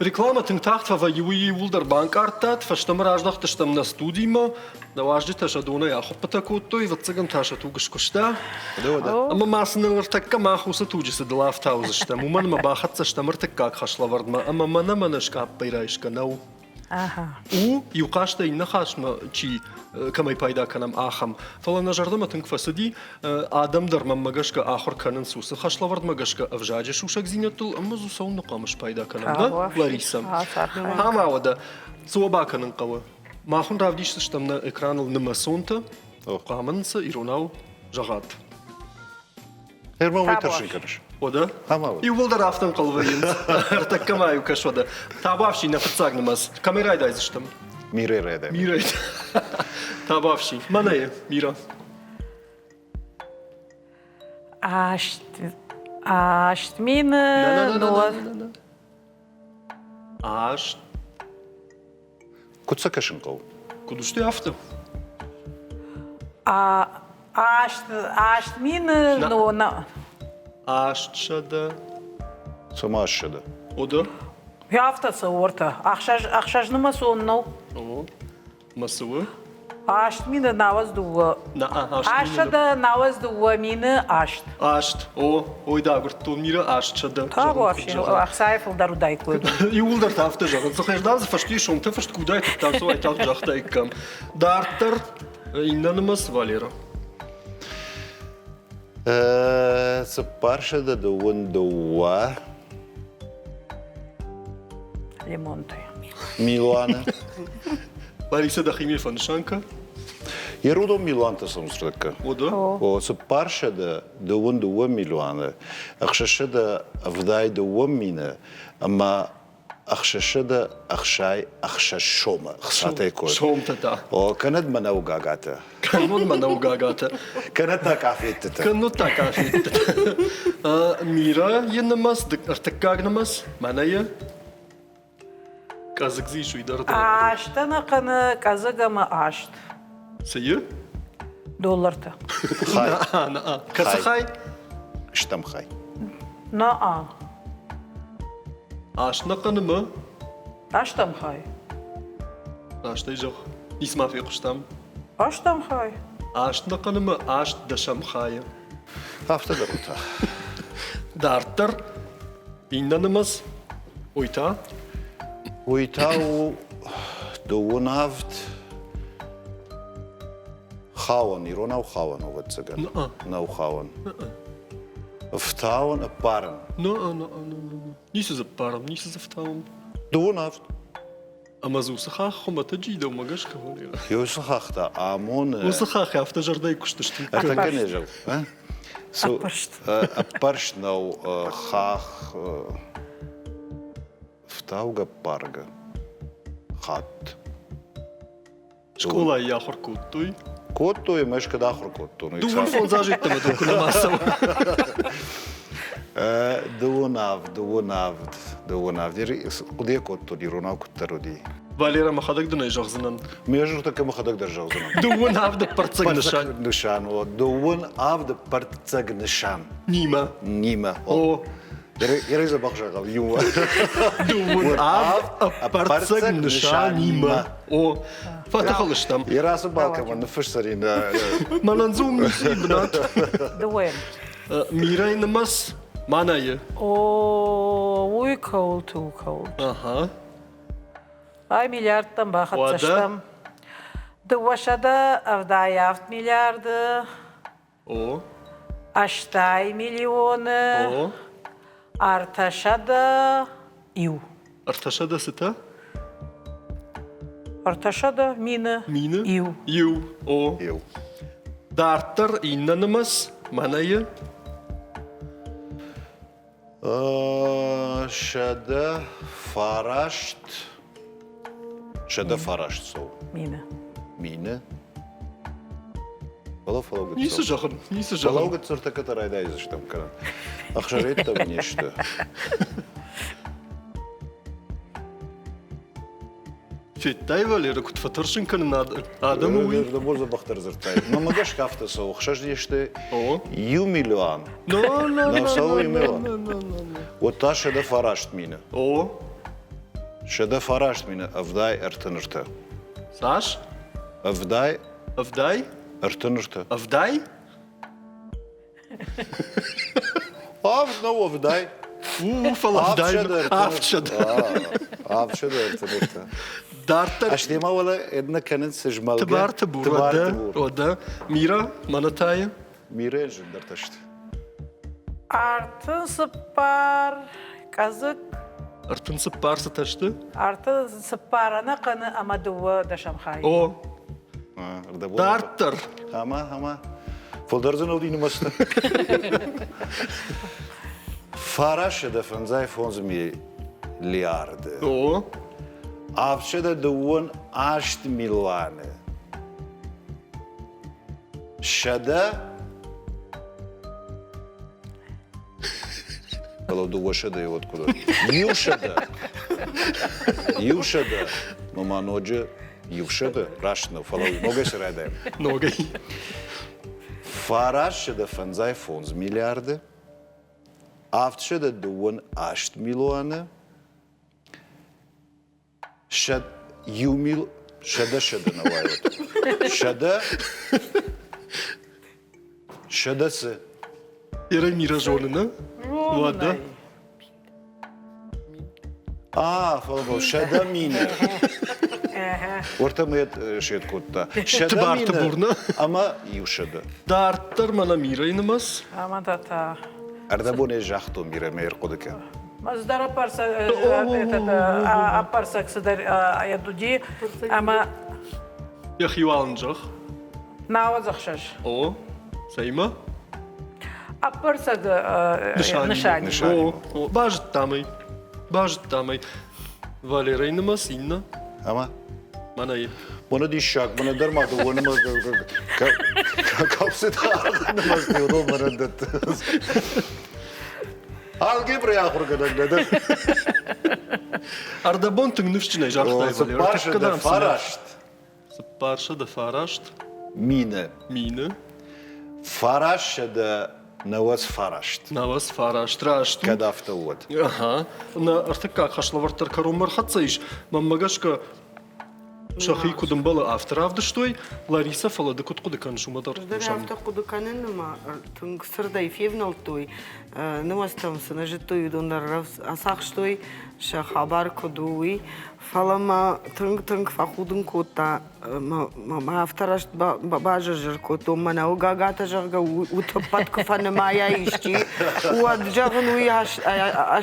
Рекламӕ тынг тагъд фӕвӕййы, уый иууылдӕр банкъардтат. Фӕстӕмӕ раздӕхтыстӕм нӕ студимӕ. Нӕ уазджытӕ сӕ донӕй ахуыппытӕ кодтой, ӕвӕццӕгӕн та сӕ туг скуыста. Ӕмӕ ма сын ныртӕккӕ мах уыцы туджы цыдыл афтаудзыстӕм, уымӕн ӕмӕ бахӕццӕ стӕм ӕртыккаг хӕслӕвӕрдмӕ ӕмӕ мӕнӕ-мӕнӕ скъаппӕй райсгӕ нӕу. У, иу хъазтӕй иннӕ хӕсмӕ чи кӕмӕй пайда кӕнӕм, ахӕм. Фӕлӕ нӕ зӕрдӕмӕ тынг фӕцыди, адӕм дӕр мӕнмӕ гӕсгӕ ахуыр кӕнынц уыцы хӕслӕвӕрдмӕ гӕсгӕ ӕвзаджы сусӕгдзинӕдтыл ӕмӕ дзы цӕуылнӕ хъуамӕ спайда кӕнӕм, да, Ларисӕ? Ӕмӕ уӕдӕ, цы уӕ бакӕнын хъӕуы? Мах уын равдисдзыстӕм нӕ экраныл нымӕцонтӕ, хъуамӕ нын сӕ иронау зӕгъат. Герман, уый тӕрсын кӕныс? Уӕдӕ? Иууылдӕр афтӕ ӕнхъӕл вӕййынц. Ӕртӕккӕ ма иу кӕс уӕдӕ. Табуафси, нӕ фыццаг нымӕц. Кӕмӕй райдайдзыстӕм? Мирӕй райдайӕм. Мирӕй. Табуафси. Мӕнӕ Мира. 8000 Аст. Куыд сӕ кӕсын хъӕуы? Куыд сты афтӕ? 8000 нона. 800. Цӕмӕ 800? Ода? Афтӕ цӕуы уӕртӕ. Ӕхсӕз нымӕцон нӕу. О. Ма цы у? 8092. 892 008. Аст. О, ой да агуырдтон миры 800. Ӕхцайы фылдӕр уыдаиккой. Иууылдӕр та афтӕ зӕгъынц. Хӕрдӕм дзы фӕстейы сомтӕ фыст куы уыдаид, та цы уайтагъд загътаиккам. Дарддӕр иннӕ нымӕц Валера. 422 Лимонты. Милуаны. Лариса дӕхимӕ фӕнысан кӕн. Ерудон милуантӕ цӕуынц Ода? О, 422 милуаны, 672 мины ӕмӕ 666 сомы хцатӕй код. Сомтӕ та. О, кӕнӕд мӕнӕуы гагатӕ. Кӕннод мӕнӕуы гагатӕ. Кӕнӕд та къафеттытӕ. Кӕннод та къафеттытӕ. Мира йы нымӕц, ӕртыккаг нымӕц, мӕнӕ йӕ къӕдзыг дзы ис уый дӕр. Ӕстӕнӕхъӕны къӕдзыг ӕмӕ аст. Цы и? Доллартӕ. Хай. Кӕцы хай? Стӕм хай. На-а. Аст нӕхъӕны мӕ? Ӕстӕм хай. Раст ӕй зӕгъ. Ницы ма фехъуыстам. Ӕстӕм хай. Аст нӕхъӕны мӕ аст дӕсӕм хайы. Афтӕ дӕр у та. Дарддӕр иннӕ нымӕц. Уый та? Уый та у дыууын авд хауӕн, иронау хауӕн, ӕвӕццӕгӕн. Нӕу хауӕн. Ӕфтауӕн, ӕппарын. Ницы дзы ӕппарӕм, ницы дзы ӕфтауӕм. Дыууын авд. Ӕмӕ дзы уыцы хахх хуымӕтӕджы дӕумӕ гӕсгӕ Валера? Уыцы хахх та амоны... Уыцы хахх афтӕ зӕрдӕйы куыст сты. Ӕртӕккӕ не зӕгъ. Ӕппӕрст. Ӕппӕрст нӕу хахх фтаугӕ-ппаргӕ хатт. Скъолайы ахуыр кодтой? Кодтой, ӕмӕ ӕз кӕд ахуыр кодтон. 25 азы йеддӕмӕ дыл куы нӕма цӕуы. 27, 27, 27. Хъуыды кодтон, иронау куыддӕр уыди. Валера, мӕхӕдӕг дын ӕй зӕгъдзынӕн. Ме зӕрдӕ мӕхӕдӕг дӕр зӕгъдзынӕн. 27 ӕппӕрццӕг нысан. Нысан, о. 27 ӕппӕрццӕг нысан. Нимӕ. Нимӕ. О. Ерӕй дзӕбӕх зӕгъӕм иумӕ. 27 ӕппӕрццӕг нысанимӕ. О, фӕтыхыл стӕм. Ерасы балкӕмӕ ныффыссӕрин. Мӕнӕн дзы уым ницы бынат. Дыууӕ. Мирӕй нымӕц мӕнӕйы. О, уый кӕуылты у, кӕуылты. Ага. Ай миллиардтӕм бахӕццӕ стӕм. 277 миллиарды. О. 80 миллионы. О. 301. 300 цытӕ? 300 мины. Мины? Иу. Иу. О. Иу. Дарддӕр иннӕ нымӕц мӕнӕйы. 109. 109 цӕуы. Мины. Мины. Фӕлӕ фӕлӕугӕ Ницы зӕгъын, ницы зӕгъын. Фӕлӕугӕ цыртӕккӕтӕ райдайдзыстӕм кӕнын. Ӕхсӕреттӕ не сты. Федтай, Валера, куыд фӕтӕрсын кӕнын адӕмы уый? Дӕ дзӕбӕхдӕр дзырдтай. Мӕнмӕ гӕсгӕ афтӕ цӕуы. Хсӕз не сты иу миллион. Нӕ цӕуы иу миллион. Уӕд та 109 мины. О. 109 73. Цас? Ӕвдай. Ӕвдай? 33. Ӕвдай? Авд нӕу ӕвдай. У, фӕлӕ ӕвдай. Авдсӕдӕ. Авдсӕдӕ ӕртын Дарддӕр. Ӕстӕ ма уӕлӕ еднӕ кӕнынц змӕлгӕ. Тыбар-тыбур, уӕдӕ. Мира, мӕнӕ тайы. Мирӕйӕн зындӕртӕ сты. 34 къӕдзыг. 34 цытӕ сты? 34 ӕнӕхъӕны ӕмӕ дыууӕ дӕсӕм хайы. О. Дарддӕр. Ӕмӕ, ӕмӕ. Фылдӕр дзы ныл нымӕцтӕ. 955 миллиарды. О. 728 милуаны. 100 Фӕлӕ 200 уӕд куыд 100. 100. Ма ма ноджы 100 раст нӕу, фӕлӕ ногӕй цы райдайӕм? Ногӕй. 955 миллиарды, 728 милуаны, иу мил 100 нӕ уайут. 100 цы? Еремира зоны, нӕ? Уӕдӕ? А, фӕлӕ 100 000. Уӕртӕ мӕ шет кодта. 100 000 ӕмӕ 100. Дарддӕр мӕнӕ Мирайы нымӕц. Ӕмӕ та та. Ӕрдӕбонӕй загътон Мирӕмӕ ӕрхъуыды кӕн. Ӕз дӕр ӕппӕрцӕг цыдӕр уыди ӕмӕ Йӕхи уал ын зӕгъ. 96. О, цӕимӕ? Ӕппӕрцӕг нысанимӕ. О, базыдтам ӕй. Базыдтам ӕй. Валерӕйы нымӕц иннӕ. Ӕмӕ? Мӕнӕ и. Мӕнӕ диссаг, мӕнӕ дӕр ма дыууӕ нымӕц кӕпсытӕ нымӕц уыдон мӕнӕн дӕтты. Алгебрӕйы ахуыргӕнӕг нӕ дӕн. Ӕрдӕбон тынг ныфсджынӕй загътай, Валера. 409. 409. Мины. Мины. 999. 99 раст. Кӕд афтӕ уӕд. Ага. Нӕ ӕртыккаг хӕслӕвӕрд дӕр кӕронмӕ ӕрхӕццӕ ис. Мӕнмӕ гӕсгӕ, сӕхи куыд ӕмбӕлы, афтӕ равдыстой. Ларисӕ, фӕлӕ ды куыд хъуыды кӕныс, уымӕ дӕр Ӕз дӕр афтӕ хъуыды кӕнын, ӕмӕ тынг цырдӕй февнӕлдтой. Нымӕцтӕм цы нӕ зыдтой, уыдон дӕр ацахстой, сӕ хабар куыд у, уый. Фӕлӕ мӕ тынг-тынг фӕхудын кодта, мӕ афтӕ раст базыр-зыр кодтон, мӕнӕуы гагатӕ, зӕгъгӕ, утӕппӕт куы фӕнымайа исчи, уӕд, зӕгъын, уый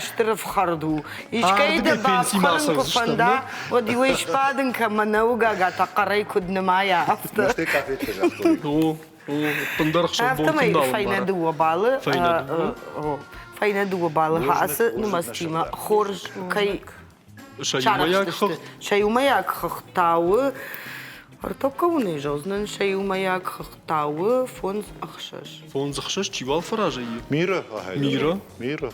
стыр ӕфхӕрд у. Искӕй дӕ бафхӕрын куы фӕнда, уӕд иуӕй сбадын кӕн, мӕнӕуы гагатӕ хъӕрӕй куыд нымайа, афтӕ. Ӕппындӕр Афтӕмӕй фӕйнӕ дыууӕ баллы фӕйнӕ дыууӕ баллы ацы нымӕцтимӕ хорз кӕй Сӕ иумӕйаг хыгъд? Сӕ иумӕйаг хыгъд та у ӕртӕккӕ уын зӕгъдзынӕн, сӕ иумӕйаг хыгъд та у 5-6. 5-6 чи уал фӕразӕй? Мира. Мира? Мира.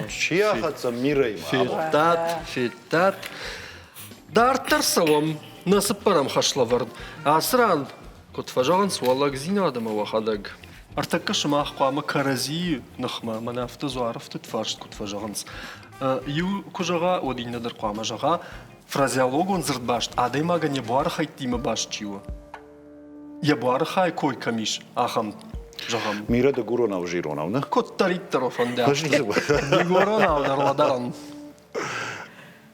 Чи ахӕццӕ Мираимӕ? Федтат, федтат. Дарддӕр цӕуӕм нӕ цыппӕрӕм хӕслӕвӕрд. Ацы ран, куыд фӕзӕгъынц, уӕллагдзинад ӕмӕ уӕхӕдӕг. Ӕртӕккӕ сымах хъуамӕ кӕрӕдзийы ныхмӕ, мӕнӕ афтӕ дзуарӕфтыд фарст куыд фӕзӕгъынц, иу куы зӕгъа, уӕд иннӕ дӕр хъуамӕ зӕгъа, фразеологон дзырдбаст адӕймагӕн йӕ буары хӕйттимӕ баст чи у, йӕ буары хай кой кӕм ис, ахӕм, зӕгъӕм. Мира дыгуронау иронау, нӕ? Куыддӕриддӕр фӕнда. Дыгуронау дӕр лӕдӕрӕн.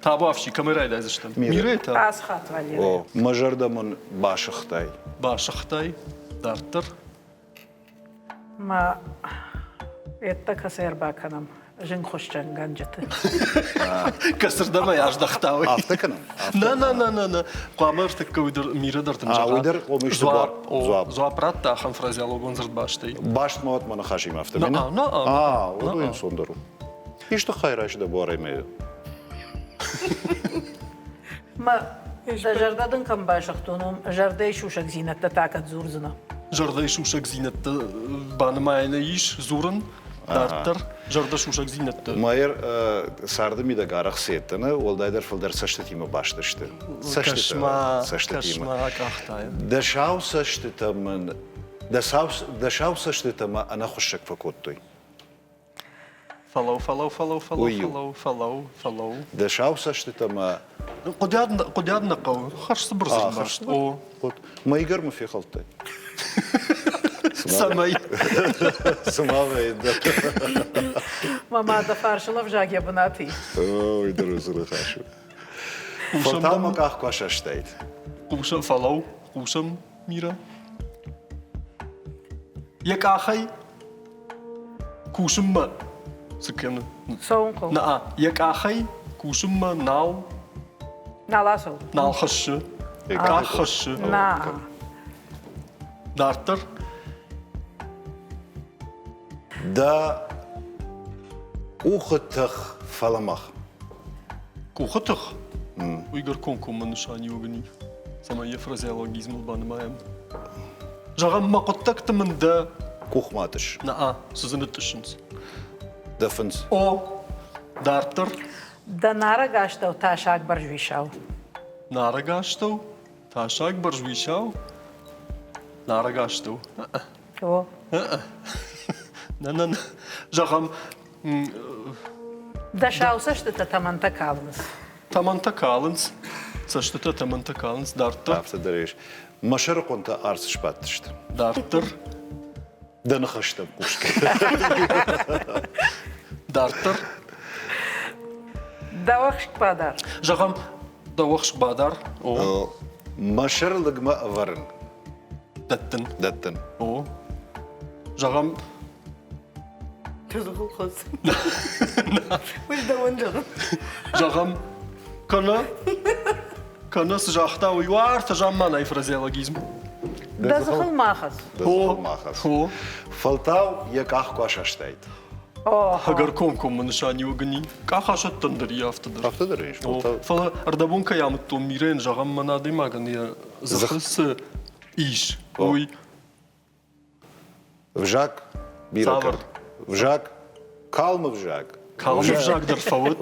Табуафси, кӕмӕй райдайдзыстӕм? Мирӕ та? Ацы хатт Валерия. О, мӕ зӕрдӕ мын басыгътай. Басыгътай. Дарддӕр? Ма ӕддӕ кӕцӕй ӕрбакӕнӕм зынгхуысджынгӕнджыты. Кӕцырдӕм ӕй аздӕхта уый? Афтӕ кӕнӕм? Нӕ, нӕ, нӕ, нӕ, нӕ. Хъуамӕ ӕртыккӕ уый дӕр Мира дӕр дын зӕгъа. Уый дӕр дзуапп, дзуапп радта ахӕм фразеологон дзырдбастӕй. Баст ма уӕд мӕ ныхасимӕ афтӕ. Нӕ, нӕ. А, уӕд уый ӕнцондӕр у. Исты хай райс дӕ буарӕй мӕ. Мӕ дӕ зӕрдӕ дын кӕм басыгътон, уым зӕрдӕйы сусӕгдзинӕдтӕ та кӕд дзурдзынӕ? Зӕрдӕйы сусӕгдзинӕдтӕ банымайӕны ис дзурын дарддӕр зӕрдӕ сусӕгдзинӕдтӕ. Майер царды мидӕг арӕх сеттӕ, уӕлдайдӕр фылдӕр цӕстытимӕ баст сты. Цӕстытӕ, цӕстытимӕ. Акъахтай. Дӕ сау цӕстытӕ мын дӕ сау цӕстытӕ мӕ ӕнӕхуыссӕг фӕкодтой. Фӕлӕу, фӕлӕу, фӕлӕу, фӕлӕу, фӕлӕу, фӕлӕу, фӕлӕу. Дӕ сау цӕстытӕ мӕ Хъуыдиад, хъуыдиад нӕ хъӕуы. Хӕрзцыбыр дзырдбаст. О. Мӕ игӕр мӕ фехӕлдтай. Цӕмӕй? Цыма вӕййы. Мӕ мады фарсыл ӕвзаг йӕ бынаты и. Ой, дӕр уыцы ныхас у. Фӕлтау мӕ къах куы асастаид. Хъусӕм, фӕлӕу, хъусӕм, Мира. Йӕ къахӕй кусынмӕ цы кӕны? Цӕуын хъӕуы. Наа, йӕ къахӕй кусынмӕ нал Нал ацӕуы. Нал хӕссы. Къах хӕссы. На. Дарддӕр. Дӕ къухы тых фӕлӕмӕгъ. Къухы тых? Уый комкоммӕ нысаниуӕг ын и, цӕмӕй йӕ фразеологизмыл банымайӕм. Зӕгъӕм, мӕ хъуыддӕгты мын дӕ къух ма тъысс. Наа, цы дзы нытътъыссынц? Дӕ фындз. О, дарддӕр. Дӕ нарӕг астӕу тасаг бӕрзвисау. Нарӕг астӕу? Тасаг бӕрзвисау? Нарӕг астӕу. О. Нӕ, нӕ, нӕ. Зӕгъӕм, Дӕ сау цӕстытӕ тӕмӕнтӕ калынц. Тӕмӕнтӕ калынц, цӕстытӕ тӕмӕнтӕ калынц дарддӕр. Афтӕ дӕр ис. Мӕ сӕрыхъуынтӕ арц сбадтысты. Дарддӕр. Дӕ ныхӕстӕм хъусгӕ. Дарддӕр. Дӕ уӕхск бадар. Зӕгъӕм, дӕ уӕхск бадар. О. Мӕ сӕр лыгмӕ ӕвӕрын. Дӕттын. Дӕттын. О. Зӕгъӕм, Зӕгъӕм, кӕнӕ, кӕнӕ цы загъта, уый уартӕ замманайы фразеологизм. Дӕ дзыхыл ма хӕц. Дӕ дзыхыл ма хӕц. Фӕлтау йӕ къах куы асастаид. Ӕгӕр комкоммӕ нысаниуӕг ын и. Къах асӕттӕн дӕр и афтӕ дӕр. Афтӕ дӕр ис. Фӕлӕ ӕрдӕбон кӕй амыдтон Мирӕйӕн, зӕгъӕм, мӕн адӕймагӕн йӕ дзыхы цы ис, уый Взаг бирӕ Цавӕр? Взаг калмы взаг. Калмы взаг дӕр фӕуӕд.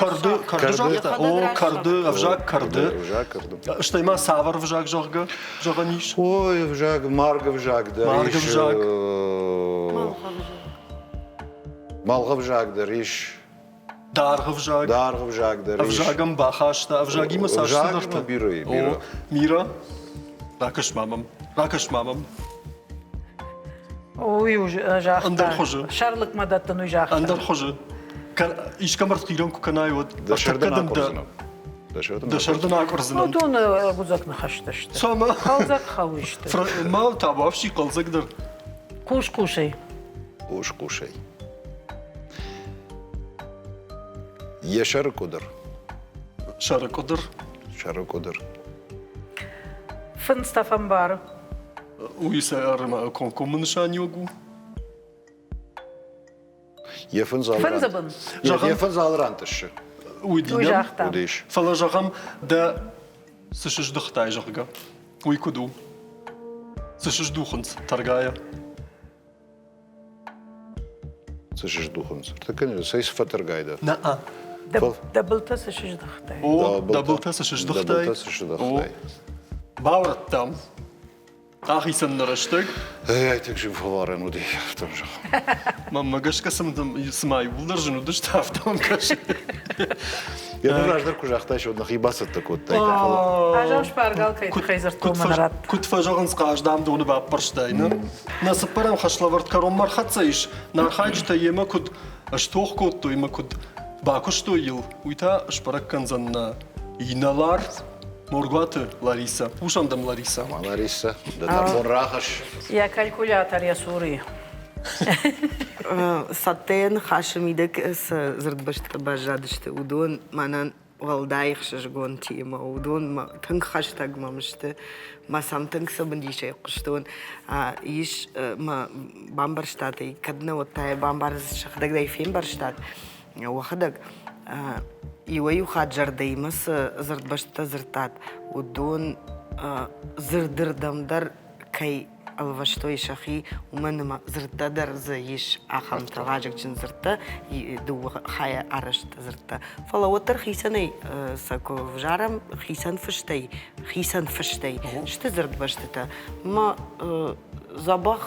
Кӕрды, кӕрды загъта? О, кӕрды, ӕвзаг кӕрды. Ӕвзаг кӕрды. Стӕй ма цавӕр взаг, зӕгъгӕ, зӕгъӕн ис? Ой, ӕвзаг, марг ӕвзаг дӕр ис. Марг ӕвзаг. Малгъ ӕвзаг дӕр ис. Даргъ ӕвзаг. Даргъ ӕвзаг дӕр ис. Ӕвзагӕн бахаста. Ӕвзагимӕ цас цыдӕртӕ. Бирӕ, бирӕ. Мира, ракӕс ма мӕм. Ракӕс ма мӕм. Уый у загъта. Ӕндӕр хуызы. Шарлыкмӕ дӕттын уый загъта. Ӕндӕр хуызы. Искӕм ӕртхъирӕн куы кӕнай, уӕд Дӕ сӕр дын акъуырдзынӕн. Дӕ сӕр дын акъуырдзынӕн. Уыдон ӕгуыдзӕг ныхӕстӕ сты. Цӕмӕ? Хъӕлдзӕг хъӕуы сты. Ма табуафси хъӕлдзӕгдӕр. Хъус-хъусӕй. Хъус-хъусӕй. Йӕ сӕры къуыдыр. Сӕры къуыдыр? Сӕры къуыдыр. Фындз та фӕмбары. Уый сӕ комкоммӕ нысаниуӕг у? Йӕ фындз алы Фындзы бын. Йӕ фындз алы ран тъыссы. Уый Уый загъта. Уыдис. Фӕлӕ зӕгъӕм, дӕ цы сыздыхтай, зӕгъгӕ, уый куыд у? Цы сыздухынц тӕргайӕ? Цы сыздухынц? Цӕй цы фӕтӕргай дӕ? Нӕ-а. Дӕ былтӕ цы сыздыхтай? О, дӕ былтӕ цы сыздыхтай? Дӕ былтӕ цы сыздыхтай? Баурӕдтам. Ахицӕн нӕ рӕстӕг. Ай, тынг зын фӕлварӕн уыди, афтӕ зӕгъ. Мӕнмӕ гӕсгӕ цыма иууылдӕр зын уыдысты, афтӕ мӕм кӕсы. Йӕ ныр раздӕр куы загътай, уӕд нӕхи бацӕттӕ кодтай. Азау шпаргал кӕй тыххӕй дзырдтон мӕн ратт. Куыд фӕзӕгъынц, хъаз, дам, доны баппӕрстай, нӕ? Нӕ цыппӕрӕм хӕслӕвӕрд кӕронмӕ ӕрхӕццӕ ис. Нӕ архайджытӕ йемӕ куыд стох кодтой ӕмӕ куыд бакуыстой йыл, уый та сбӕрӕг кӕндзӕн нӕ инӕлар Моргуаты Ларисӕ. Хъусӕм дӕм, Ларисӕ. Ларисӕ, дӕ тӕрхон рахӕсс. Йӕ калькулятор йӕ цуры. Цӕттӕйӕ ныхасы мидӕг цы дзырдбӕстытӕ баззадысты, уыдон мӕнӕн уӕлдай ӕхсызгон темӕ. Уыдон мӕ тынг хӕстӕг мӕм сты. Мӕ сӕм тынг цымыдисӕй хъуыстон. Ис мӕ бамбӕрстат ӕй, кӕд нӕ уӕд та йӕ бамбардзыстӕ, сӕхӕдӕг ӕй фембӕрстат. Уӕхӕдӕг иуӕй-иу хатт зӕрдӕимӕ цы дзырдбӕстытӕ дзырдтат, уыдон дзырдырдӕм дӕр кӕй ӕлвӕстой сӕхи, уымӕн ӕмӕ дзырдтӕ дӕр дзы ис ахӕмтӕ вазыгджын дзырдтӕ, дыууӕ хайӕ арӕзт дзырдтӕ. Фӕлӕ уӕддӕр хицӕнӕй сӕ куы взарӕм, хицӕн фыстӕй, хицӕн фыстӕй сты дзырдбӕстытӕ. Мӕ дзӕбӕх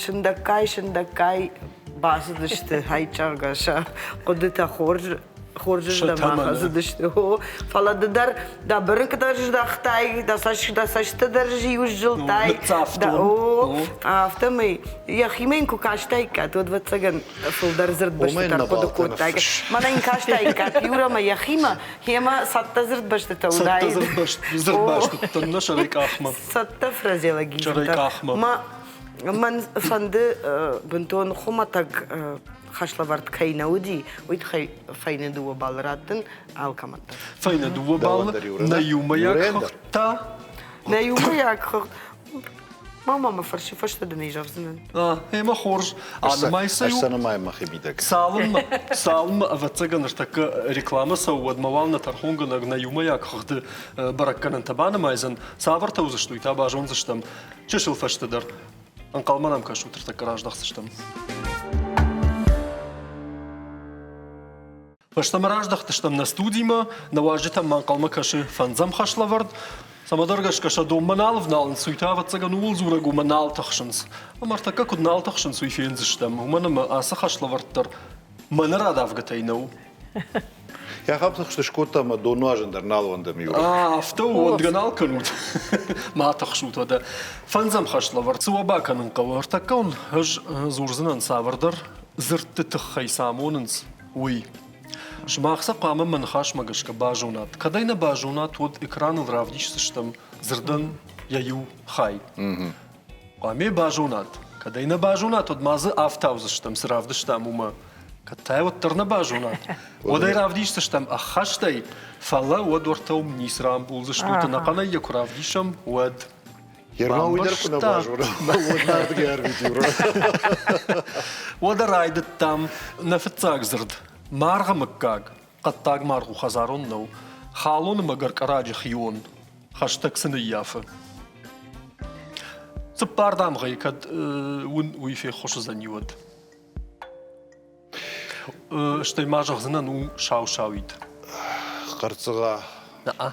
сындӕггай-сындӕггай. Бацыдысты хайчъагӕ сӕ хъуыдытӕ хорз хорзырдӕм ахӕцыдысты. Фӕлӕ ды дӕр дӕ бырынкъ дӕр здӕхтай, дӕ цӕстытӕ дӕр иу сзылдтай. О, афтӕмӕй йӕхимӕ йын куы кастаиккат, уӕд, ӕвӕццӕгӕн, фылдӕр дзырдбӕстытӕ ӕрхъуыды кодтаиккат. Мӕнӕ йын кастаиккат Юрӕмӕ йӕхимӕ, йемӕ цӕттӕ дзырдбӕстытӕ уыдаид. Цӕттӕ дзырдбӕстытӕ нӕ сӕрӕй къахмӕ. Цӕттӕ фразеологизмтӕ. Сӕрӕй къахмӕ. Мӕн фӕнды бынтон хуымӕтӕг хӕслӕвӕрд кӕй нӕ уыди, уый тыххӕй фӕйнӕ дыууӕ баллы раттын алкӕмӕн дӕр. Фӕйнӕ дыууӕ баллы нӕ иумӕйаг хыгъд та? Нӕ иумӕйаг хыгъд Мама мӕ фӕрсы, фӕстӕ дын ӕй зӕгъдзынӕн. Ӕмӕ хорз. Анымай сӕ Ӕз сӕ нымайын мӕхи мидӕг. Цалынмӕ, цалынмӕ, ӕвӕццӕгӕн, ныртӕккӕ рекламӕ цӕуы, уӕдмӕ уал нӕ тӕрхонгӕнӕг нӕ иумӕйаг хыгъды бӕрӕггӕнӕнтӕ банымайдзӕн. Цавӕртӕ уыдзысты, уый та базондзыстӕм чысыл фӕстӕдӕр. Ӕнхъӕлмӕ нӕм кӕсут, ӕртӕккӕ раздӕхдзыстӕм. Фӕстӕмӕ раздӕхтыстӕм нӕ студимӕ, нӕ уазджытӕм ма ӕнхъӕлмӕ кӕсы фӕндзӕм хӕслӕвӕрд. Цӕмӕдӕр гӕсгӕ сӕ донмӕ нал ӕвналынц, уый та, ӕвӕццӕгӕн, ууыл дзурӕг у, ӕмӕ нал тыхсынц. Ӕмӕ ӕртӕккӕ куыд нал тыхсынц, уый фендзыстӕм, уымӕн ӕмӕ ацы хӕслӕвӕрд дӕр мӕнӕ радавгӕтӕй нӕу. Ахӕм тыхст скодта ӕмӕ дон нуазын дӕр нал уӕндӕм иу. Афтӕ у, уӕндгӕ нал кӕнут. Ма тыхсут уӕдӕ. Фӕндзӕм хӕслӕвӕрд, цы уӕ бакӕнын хъӕуы? Ӕртӕккӕ уын ӕз дзурдзынӕн цавӕрдӕр дзырдты тыххӕй цы амонынц, уый. Сымах сӕ хъуамӕ мӕ ныхасмӕ гӕсгӕ базонат. Кӕд ӕй нӕ базонат, уӕд экраныл равдисдзыстӕм дзырдӕн йӕ иу хай. Хъуамӕ базонат. Кӕд ӕй нӕ базонат, уӕд ма дзы афтаудзыстӕм, цы равдыстам, уымӕ. Кӕд та уӕддӕр нӕ базонат, уӕд ӕй равдисдзыстӕм ӕххӕстӕй, фӕлӕ уӕд уӕртӕ уым ницы рамбулдзыстут, ӕнӕхъӕнӕй йӕ куы равдисӕм, уӕд. Ерма уый дӕр куы нӕ базона, уӕд нардыгӕй ӕрвит Уӕдӕ райдыдтам нӕ фыццаг дзырд. Маргъы мыггаг, хъӕддаг маргъ у хӕдзарон нӕу, халоны мӕгӕр къӕраджы хион, хӕстӕг цы ныййафы. Цыппар дамгъӕйы кӕд уын уый феххуыс уыдзӕни, уӕд. Стӕй ма зӕгъдзынӕн у сау-сауид. Хъӕрццыгъа. Наа.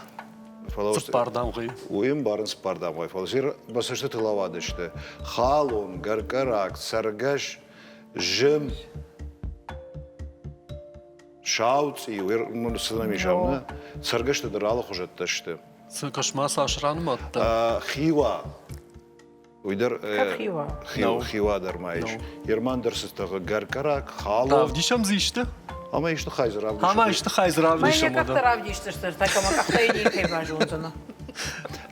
Цыппар дамгъӕйы. Уый ӕмбарын цыппар дамгъӕйы, фӕлӕ сӕ мӕ цӕстытыл ауадысты. Халон, гӕркъӕраг, цӕргӕс, зым, сау цъиу, цы нӕм ис ам, нӕ? Цӕргӕстӕ дӕр алыхуызӕттӕ сты. Цы кӕс-ма цас ранымадта? Хиуа. Уый дӕр Хиуа. Хиуа дӕр ма ис. Ерман дӕр цы зӕгъы, гӕркъӕраг, халон. Равдисӕм дзы исты? Ӕмӕ исты хай дзы равдисӕм. Ӕмӕ исты хай дзы равдисӕм. Мӕ къӕхтӕ равдисдзысты, так ӕмӕ къӕхтӕй никӕй базондзӕнӕ.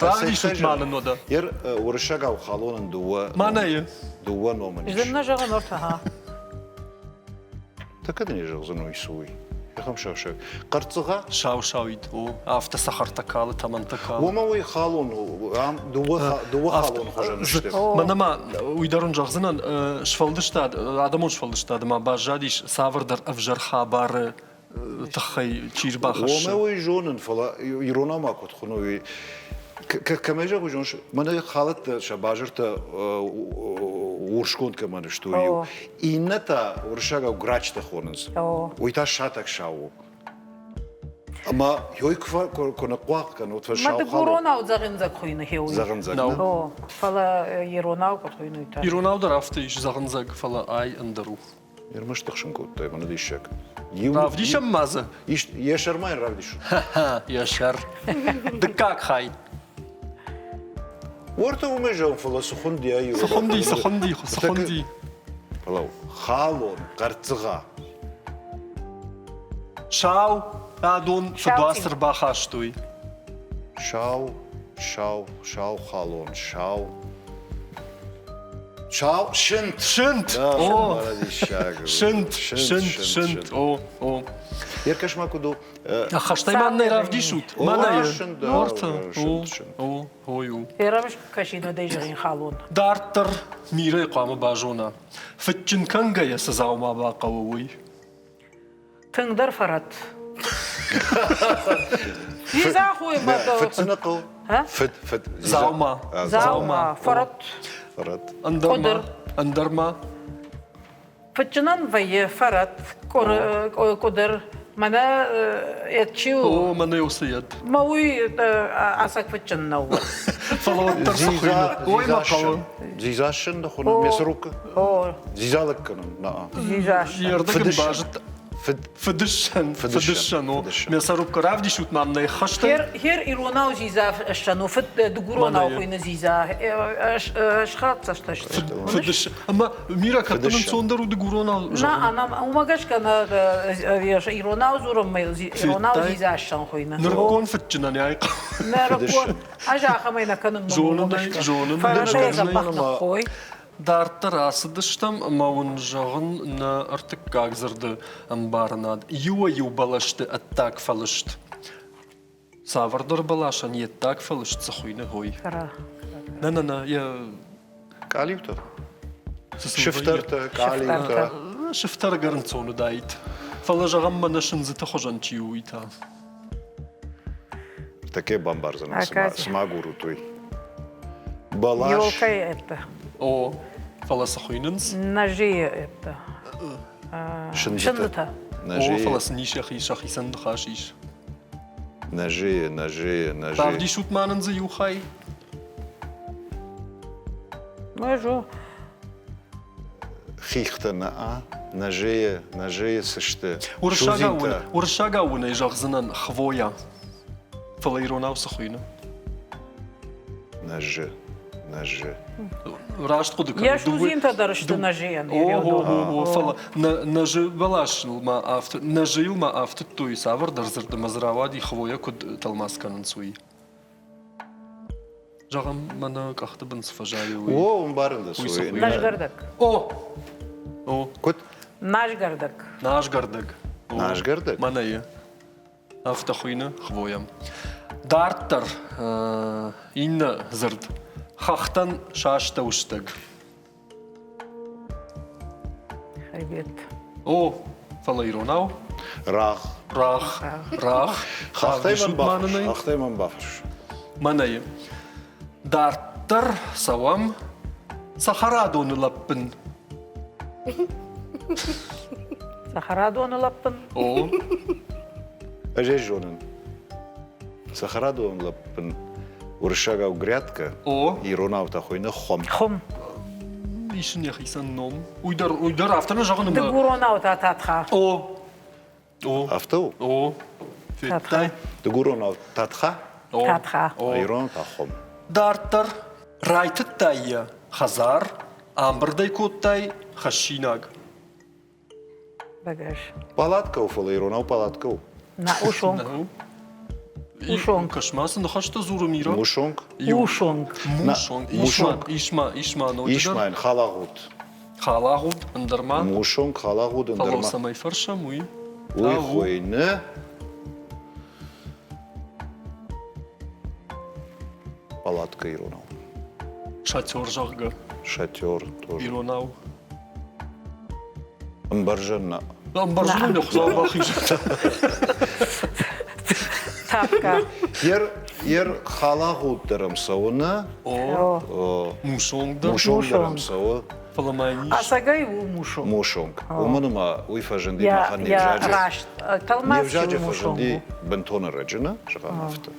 Равдисут ма нын уӕдӕ. Ер уырыссагау халонӕн дыууӕ Мӕнӕйы. Дыууӕ номы ис. Зын нӕ зӕгъын ортӕ, ха. Та кӕд не зӕгъдзӕн уый цы уый? Ахӕм сау-сау. Хъӕрццыгъа? Сау-сауид, о, афтӕ цӕхӕртӕ калы, тӕмӕнтӕ калы. Уымӕ уый халон у, ам дыууӕ, дыууӕ халон хуызӕн сты. Мӕнӕ ма уый дӕр уын зӕгъдзынӕн, сфӕлдыстад, адӕмон сфӕлдыстады ма баззадис цавӕрдӕр ӕвзӕр хабары тыххӕй чи рбахӕссы. Уомӕ уый зонын, фӕлӕ иронау ма куыд хуыны уый. Кӕмӕй зӕгъуй зоныс, мӕнӕ халӕттӕ сӕ базыртӕ урсгонд кӕмӕн сты, уый. Иннӕ та уырыссагау грачтӕ хонынц. Уый та сатӕг сау у. Ӕмӕ ёй куы ныхъхъуахъ кӕнут, фӕ сау Мадыгуронау дзӕгъиндзӕг хуыйны хеуый. Дзӕгъиндзӕг. О, фӕлӕ иронау куыд хуыйны уый та? Иронау дӕр афтӕ ис дзӕгъиндзӕг, фӕлӕ ай ӕндӕр у. Ӕрмӕст тыхсын кодтай, мӕнӕ диссаг. Равдисӕм ма дзы? Йӕ сӕр ма йын равдисут. Йӕ сӕр. Дыккаг хай. Уӕртӕ уымӕй зӕгъын, фӕлӕ цы хуынди ай? Цы хуынди, цы хуынди, цы хуынди? Фӕлӕ халон, хъӕрццыгъа. Сау адон фыдуац ӕрбахастой. Сау, сау, сау халон, сау. Сау, сынт. Сынт! О! Сынт, сынт, сынт, о, о. Еркӕс ма куыд у? Ӕххӕстӕй ма нӕ равдисут? Мӕнӕ Орта, о, о, ой у. Ферӕмыс кӕсин, уӕдӕй зӕгъин халон. Дарддӕр Мирӕ хъуамӕ базона, фыдджын кӕнгӕйӕ цы дзаума бахъӕуы, уый. Тынгдӕр фӕрӕт. Дзидзахойы Фыд хъӕу. Фыд, фыд. Дзаума. Дзаума. Фӕрӕт. Фӕрӕт. Ӕндӕр ӕндӕр ма. Фыдджынӕн вӕййы фӕрӕт, къуыдыр. Мӕнӕ ед чи у? О, мӕнӕ уыцы ед. Мӕ уый ӕцӕг фыдджын нӕу. Фӕлӕ уӕддӕр цы хуыйны? Ой, мӕ хъӕуы. Дзидзассӕн дӕ хуыны мясорубка? О. Дзидзалӕг кӕнын, на'a. Дзидзассӕн. Йе рдӕг ын базыдта. Фыдыссӕн, фыдыссӕн, о. Мясорубка равдисут мӕм нӕ хӕстӕ. Хер иронау дзидза ссӕн у, фыд дыгуронау хуыйны дзидза. Схӕццӕ сты. Фыдыс. Ӕмӕ Мира, кӕд дын ӕнцондӕр у дыгуронау На, ана, уымӕ гӕсгӕ нӕ иронау дзурын иронау дзидза ссӕн хуыйны. Нырыккон фыдджынӕн ӕй Нырыккон. Ӕз ахӕмӕй нӕ кӕнын. Зонын ӕй, зонын. Фӕрӕзӕй дзӕбӕх ныххой. Дарддӕр ацыдыстӕм ӕмӕ уын зӕгъын нӕ ӕртыккаг дзырды ӕмбарынад. Иуӕй-иу бӕлӕсты ӕддаг фӕлыст. Цавӕрдӕр бӕласӕн йе ддаг фӕлыст цы хуыйны, ой? Нӕ-нӕ-нӕ, йӕ... Къалиутӕ. Сыфтӕртӕ, къалиутӕ. Сыфтӕр ӕгӕр ӕнцон уыдаид. Фӕлӕ, зӕгъӕм, мӕнӕ сындзыты хуызӕн чи у, уый та. Таке бамбардзӕнӕн, цыма агурут, уый. Бӕлас. Елкӕйы это. О, фӕлӕ цы хуыйнынц? Ножи это. Сындзытӕ. О, фӕлӕ сын ис йӕхи сӕхицӕн ныхас ис. Ножи, ножи, ножи. Равдисут ма нын дзы иу хай. Ножу. Хихтӕ нӕ нӕзыйы, нӕзыйы цы сты? Уырыссагау уын ӕй зӕгъдзынӕн хвоя. Фӕлӕ иронау цы хуыйны? Нӕзы, нӕзы. Раст хъуыды кӕнын. Йӕ судзинтӕ дӕр сты нӕзыйӕн. О, фӕлӕ нӕзы бӕласыл ма нӕзыйыл ма афтыдтой цавӕрдӕр дзырд ӕмӕ дзы рауади хвоя куыд тӕлмац кӕнынц, уый. Зӕгъӕм, мӕнӕ къӕхты бын цы фӕзайы, уый. О, ӕмбарын дӕ, уый. Назгӕрдӕг. О! О. Куыд? Назгӕрдӕг. Назгӕрдӕг. Назгӕрдӕг? Мӕнӕ и. Афтӕ хуыйны хвойӕ. Дарддӕр иннӕ дзырд. Хӕхтӕн састӕуыстӕг. Хребет. О, фӕлӕ иронау? Рагъ. Рагъ. Рагъ. Хӕхтӕй мӕн бафӕрс. Хӕхтӕй мӕн бафӕрс. Мӕнӕй. Дарддӕр цӕуӕм цӕхӕрадоны лӕппын. Цӕхӕрадоны лӕппын? О. Ӕз ӕй зонын. Цӕхӕрадоны лӕппын уырыссагау грядка, О. иронау та хуыйны хуым. Хуым. Ис ын йӕхицӕн ном. Уый дӕр, уый дӕр афтӕ нӕ зӕгъын ӕмӕ... Дыгуронау та татха. О. О. Афтӕ у? О. Федтай? Дыгуронау татха? О. Татха. О. Ирон та хуым. Дарддӕр райтыдтай йӕ хӕдзар, ӕмбырдӕй кодтай хӕссинаг. Багаж. Палаткӕ у, фӕлӕ иронау палаткӕ у. На ушонг. Ушонг. Кӕс-ма, цы ныхӕстӕ дзуры Мира? Мушонг. Ушонг. Мушонг. Исма, исма, исма, ноджыдӕр. Исма, халагъуд. Халагъуд, ӕндӕр ма? Мушонг, халагъуд, ӕндӕр ма. Фӕлӕ цӕмӕй фӕрсӕм, уый? Уый хуыйны палатка иронау. Шатер, зӕгъгӕ. Шатер тоже. Иронау. Ӕмбӕрзӕн нӕ. Ӕмбӕрзӕн нӕ Хуыцау бахизӕд. Тапка. Ер, ер халагъуд дӕр ӕм цӕуы нӕ? О. Мусонг дӕр. Мусонг дӕр ӕм цӕуы. Фӕлӕ ма ис. Ӕцӕгӕй у мусонг. Мусонг. Уымӕн ӕмӕ уый фӕзынди махӕн не взаджы. Раст. Тӕлмац Не взаджы фӕзынди бынтон ӕрӕджы нӕ, зӕгъӕм афтӕ.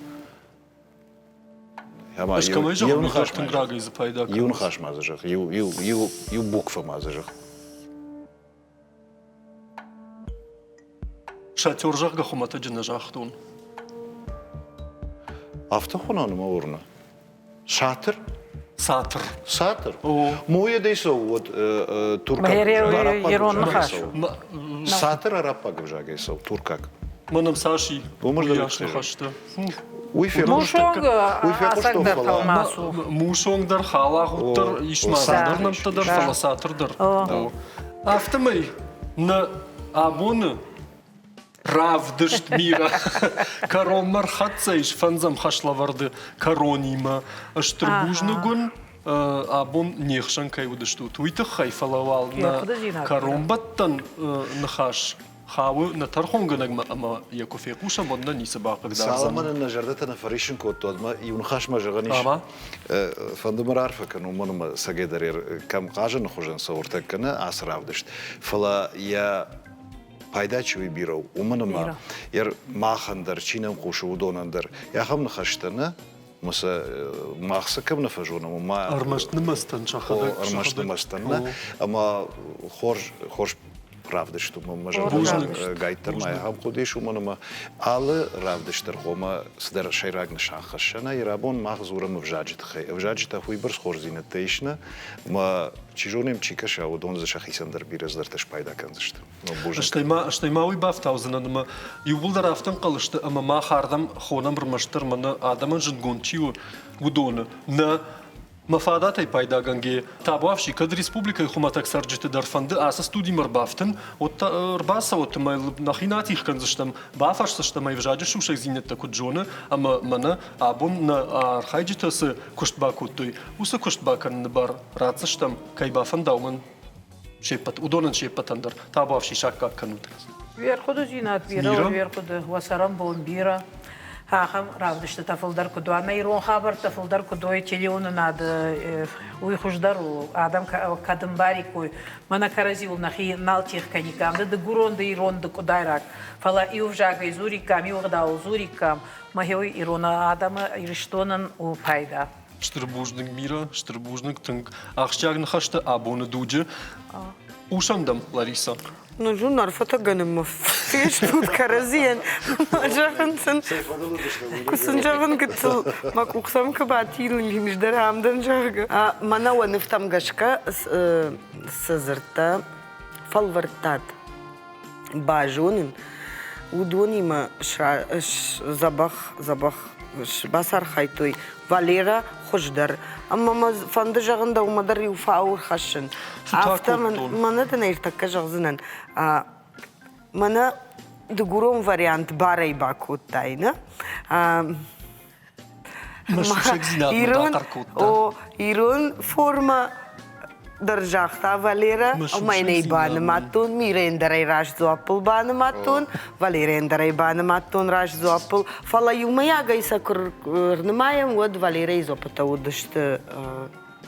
Ӕз кӕмӕй зӕгъын, уый дӕр тынг рагӕй дзы пайда кӕнынц. Иу ныхас ма дзы зӕгъ, иу, иу, иу, иу буквӕ ма дзы зӕгъ. Шатер, зӕгъгӕ, хуымӕтӕджы нӕ загътон. Афтӕ хуынӕн мӕ уырны. Сатыр? Сатыр. Сатыр? Мойӕдӕй цӕуы уӕд туркаг Ирон ныхас. Сатыр араббаг ӕвзагӕй цӕуы, туркаг. Мӕнӕм цас и уыйас ныхӕстӕ. Уый Мусонг ӕцӕг дӕр тӕлмац у. Мусонг дӕр, халагъуд дӕр, ис ма ӕндӕр нӕмттӕ дӕр, фӕлӕ сатыр дӕр. Афтӕмӕй нӕ абоны равдыст мира кӕронмӕ рхӕццӕ ис фӕндзӕм хӕслӕвӕрды кӕронимӕ. Стыр бузныг уын, абон не хсӕн кӕй уыдыстут, уый тыххӕй, фӕлӕ уал нӕ кӕронбӕттӕн ныхас хауы нӕ тӕрхонгӕнӕгмӕ ӕмӕ йӕ куы фехъусӕм, уӕд нӕ ницы бахъыгдардзӕн. Цалынмӕ нын нӕ зӕрдӕтӕ нӕ фӕриссын кодтой, уӕдмӕ иу ныхасмӕ зӕгъӕн ис. Фӕнды мӕ раарфӕ кӕнын, уымӕн ӕмӕ цӕгӕйдӕр кӕм хъазыны хуызӕн цӕуыртӕг кӕны ацы равдыст, фӕлӕ йӕ Пайда чи уый бирӕ у, уымӕн ӕмӕ йӕ махӕн дӕр, чи нӕм хъусы, уыдонӕн дӕр ахӕм ныхӕстӕ нӕ, ӕмӕ сӕ мах цы кӕм нӕ фӕзонӕм, уымӕ Ӕрмӕст нымӕцтӕн сӕхӕдӕг. Ӕрмӕст нымӕцтӕн нӕ, ӕмӕ хорз, хорз равдыст у мӕ зӕрдӕмӕ гайддӕр ма ахӕм хъуыды ис, уымӕн ӕмӕ алы равдыст дӕр хъуамӕ цыдӕр сӕйраг нысан хӕсса. Нӕ абон мах дзурӕм ӕвзаджы тыххӕй. Ӕвзаджы та уыйбӕрц хорздзинӕдтӕ ис нӕ, ӕмӕ чи зоны, чи кӕса, уыдон дзы сӕхицӕн дӕр бирӕ цыдӕртӕ спайда кӕндзысты. Стӕй ма, стӕй ма уый бафтаудзынӕн, ӕмӕ иууылдӕр афтӕ ӕнхъӕл сты, ӕмӕ мах ардӕм хонӕм ӕрмӕстдӕр мӕнӕ адӕмӕн зындгонд чи у, уыдоны. Нӕ, мӕ фадатӕй пайдагӕнгӕ, табуафси, кӕд республикӕйы хуымӕтӕг цӕрджыты дӕр фӕнды ацы студимӕ ӕрбафтын, уӕд та ӕрбацӕуӕт ӕмӕ нӕхи натих кӕндзыстӕм, бафӕрсдзыстӕм ӕй ӕвзаджы сусӕгдзинӕдтӕ куыд зоны, ӕмӕ мӕнӕ абон нӕ архайджытӕ цы куыст бакодтой, уыцы куыст бакӕныны бар ратдзыстӕм, кӕй бафӕнда, уымӕн. се ппӕт, уыдонӕн се ппӕтӕн дӕр табуафси саккаг кӕнут. Уе рхъуыдыдзинад бирӕ у, уе рхъуыды, уӕ цӕрӕнбон бирӕ. Ахӕм равдыстытӕ фылдӕр куыд уа, нӕ ирон хабӕрттӕ фылдӕр куыд уой телеуынынады, уый хуыздӕр у. Адӕм кӕд ӕмбариккой, мӕнӕ кӕрӕдзиуыл нӕхи нал тигъ кӕниккам, ды дыгурон, ды ирон, ды къуыдайраг. Фӕлӕ иу ӕвзагӕй дзуриккам, иу ӕгъдауыл дзуриккам, мӕхи уый ирон адӕмы Ирыстонӕн у пайда. Стыр бузныг, Мира, стыр бузныг тынг ахсджиаг ныхӕстӕ абоны дуджы. Хъусӕм дӕм, Лариса. Ну, зон, арфӕтӕ гӕнынмӕ фестут кӕрӕдзийӕн. Зӕгъын сын, куы сын зӕгъын гыццыл, мӕ къух сӕм куы батилын, дӕр ам дӕн, зӕгъгӕ. Мӕнӕ уӕ нывтӕм гӕсгӕ цы дзырдтӕ фӕлвӕрдтат базонын, уыдонимӕ дзӕбӕх, дзӕбӕх бацархайдтой Валера хуыздӕр. Ӕмӕ мӕ фӕнды зӕгъын дӕумӕ дӕр иу фау ӕрхӕссын. Афтӕ мӕнӕ дын ӕртӕккӕ зӕгъдзынӕн. Мӕнӕ дыгурон вариант барӕй бакодтай, нӕ? Мӕ сусӕгдзинад мын рахъӕр кодта. О, ирон формӕ дӕр загъта Валерӕ, ӕмӕ йын ӕй банымадтон, Мирӕйӕн дӕр ӕй раст дзуаппыл банымадтон, Валерӕйӕн дӕр ӕй банымадтон раст дзуаппыл. Фӕлӕ иумӕйагӕй сӕ куы рнымайӕм, уӕд Валерӕйы дзуаппытӕ уыдысты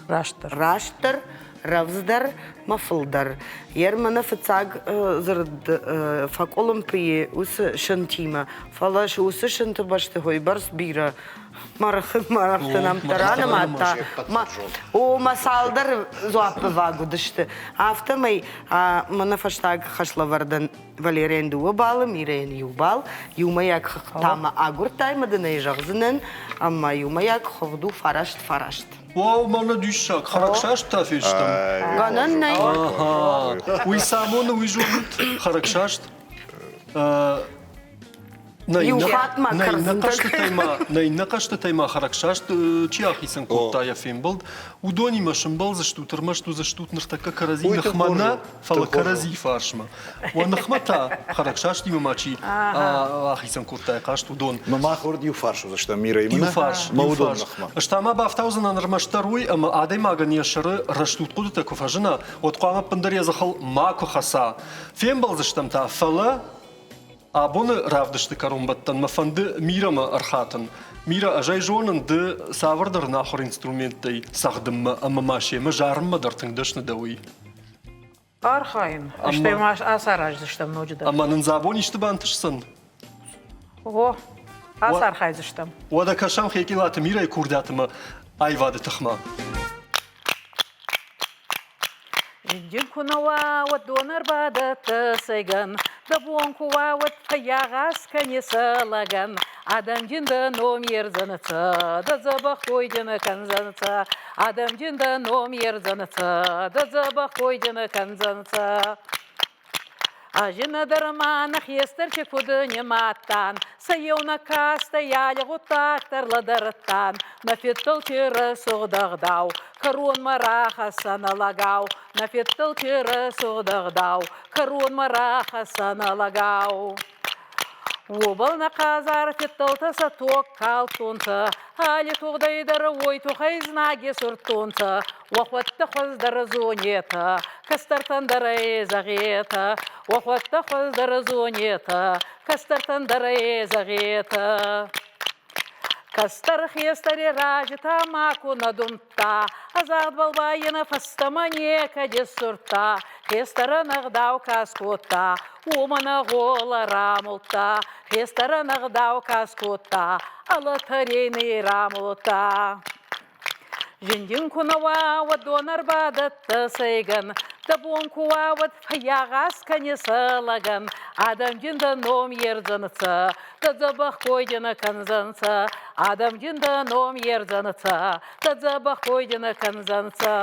растдӕр, растдӕр, рӕвдздӕр мӕ фылдӕр. Йер мӕнӕ фыццаг дзырд фӕкъуылымпы и уыцы сынтимӕ, фӕлӕ уыцы сынты бӕсты хойбӕрц бирӕ мӕргъты нӕмттӕ ранымадта. О, мӕ цалдӕр дзуаппы ваг уыдысты. Афтӕмӕй мӕнӕ фӕстаг хӕслӕвӕрдӕн Валерийӕн дыууӕ баллы, Мирӕйӕн иу балл. Иумӕйаг хыгъд мӕ агуырдтай ӕмӕ дын ӕй зӕгъдзынӕн, ӕмӕ иумӕйаг хыгъд у фараст-фараст. Уау, мӕнӕ диссаг, хӕрӕгсаст та фестӕм. Гӕнӕн нӕй. Уый цы амоны, уый зонут? Хӕрӕгсаст? Иу хатт ма Нӕ иннӕ хъӕзтытӕй ма хӕрӕгсаст чи ахицӕн кодта йӕ фембӕлд, уыдонимӕ сымбӕлдзыстут, ӕрмӕст уыдзыстут ныртӕккӕ кӕрӕдзи ныхмӕ нӕ, фӕлӕ кӕрӕдзи фарсмӕ. Уӕ ныхмӕ та хӕрӕгсастимӕ ма чи ахицӕн кодта йӕ хъазт, уыдон. Мах уырд иу фарс уыдзыстӕм Мирӕимӕ. Иу фарс, иу фарс. Ӕз та ма бафтаудзынӕн ӕрмӕстдӕр уый, ӕмӕ адӕймагӕн йӕ сӕры рӕстуд хъуыдытӕ куы фӕзына, уӕд хъуамӕ ӕппындӕр йӕ дзыхыл макуы хӕца. Фембӕлдзыстӕм та, фӕлӕ абоны равдысты кӕронбӕттӕн мӕ фӕнды Мирӕмӕ ӕрхатын. Мирӕ, ӕз ӕй зонын, ды цавӕрдӕр ӕнахуыр инструменттӕй цӕгъдынмӕ ӕмӕ ма семӕ зарынмӕ дӕр тынг дӕсны дӕ, уый. Архайын. Стӕй ма ацараздзыстӕм ноджыдӕр. Ӕмӕ нын дзы абон исты бантысдзӕн? О, ацархайдзыстӕм. Уӕдӕ кӕсӕм Хекъилаты Мирӕйы курдиатмӕ аивады тыхмӕ. Зингджын куы нӕ уа, уӕд дон ӕрбадӕтты сайгӕн. Дӕ бон куы уа, уӕд фӕйагъаз кӕни сӕ лӕгӕн. Адӕмджын дӕ ном ердзӕнӕцӕ, дӕ дзӕбӕх койджын кӕндзӕнцӕ. Адӕмджын дӕ ном ердзӕнцӕ, дӕ дзӕбӕх койджын кӕндзӕнцӕ. Ӕзинӕ дӕр ма нӕ хестӕрти куд нимадтан, сӕ еунӕг кастӕй алли гъуддаг дӕр лӕдӕрдтан. Нӕ фидтӕлти рӕсугъд ӕгъдау кӕронмӕ рахӕссӕн лӕгау. Нӕ фидтӕлти рӕсугъд ӕгъдау кӕронмӕ рахӕссӕн лӕгау. Уобӕл нӕ хъазар фидтӕлтӕ сӕ тог калдтонцӕ, алли тугъдӕй дӕр уой туххӕй знаги сурдтонцӕ. Уӕхуӕдтӕ хуӕздӕр зонетӕ, кӕстӕртӕн дӕр ӕй зӕгъетӕ. Уӕхуӕдтӕ хуӕздӕр зонетӕ, кӕстӕртӕн дӕр ӕй зӕгъетӕ. Кӕстӕр хестӕри рази тамаку нӕ думдта, Ӕ загъдбӕл ба ин фӕстӕмӕ некӕд иссурдта. Хестӕрӕн ӕгъдау ка скодта, уомӕн ӕ гъолӕ рамулдта. Хестӕрӕн ӕгъдау ка скодта, ӕ лотерейный рамулдта. Зиндин ку нӕ уа, уӕд дон ӕрбадӕттӕ сӕйгӕн, Дӕ бон ку уа, уӕд фӕййагъаз кӕнесӕ лӕгӕн. Адӕмгин дӕ ном ердзӕнцӕ, дӕ дзӕбӕх кой дин кӕндзӕнцӕ. Адӕмгин дӕ ном ердзӕнцӕ, дӕ дзӕбӕх кой дин кӕндзӕнцӕ.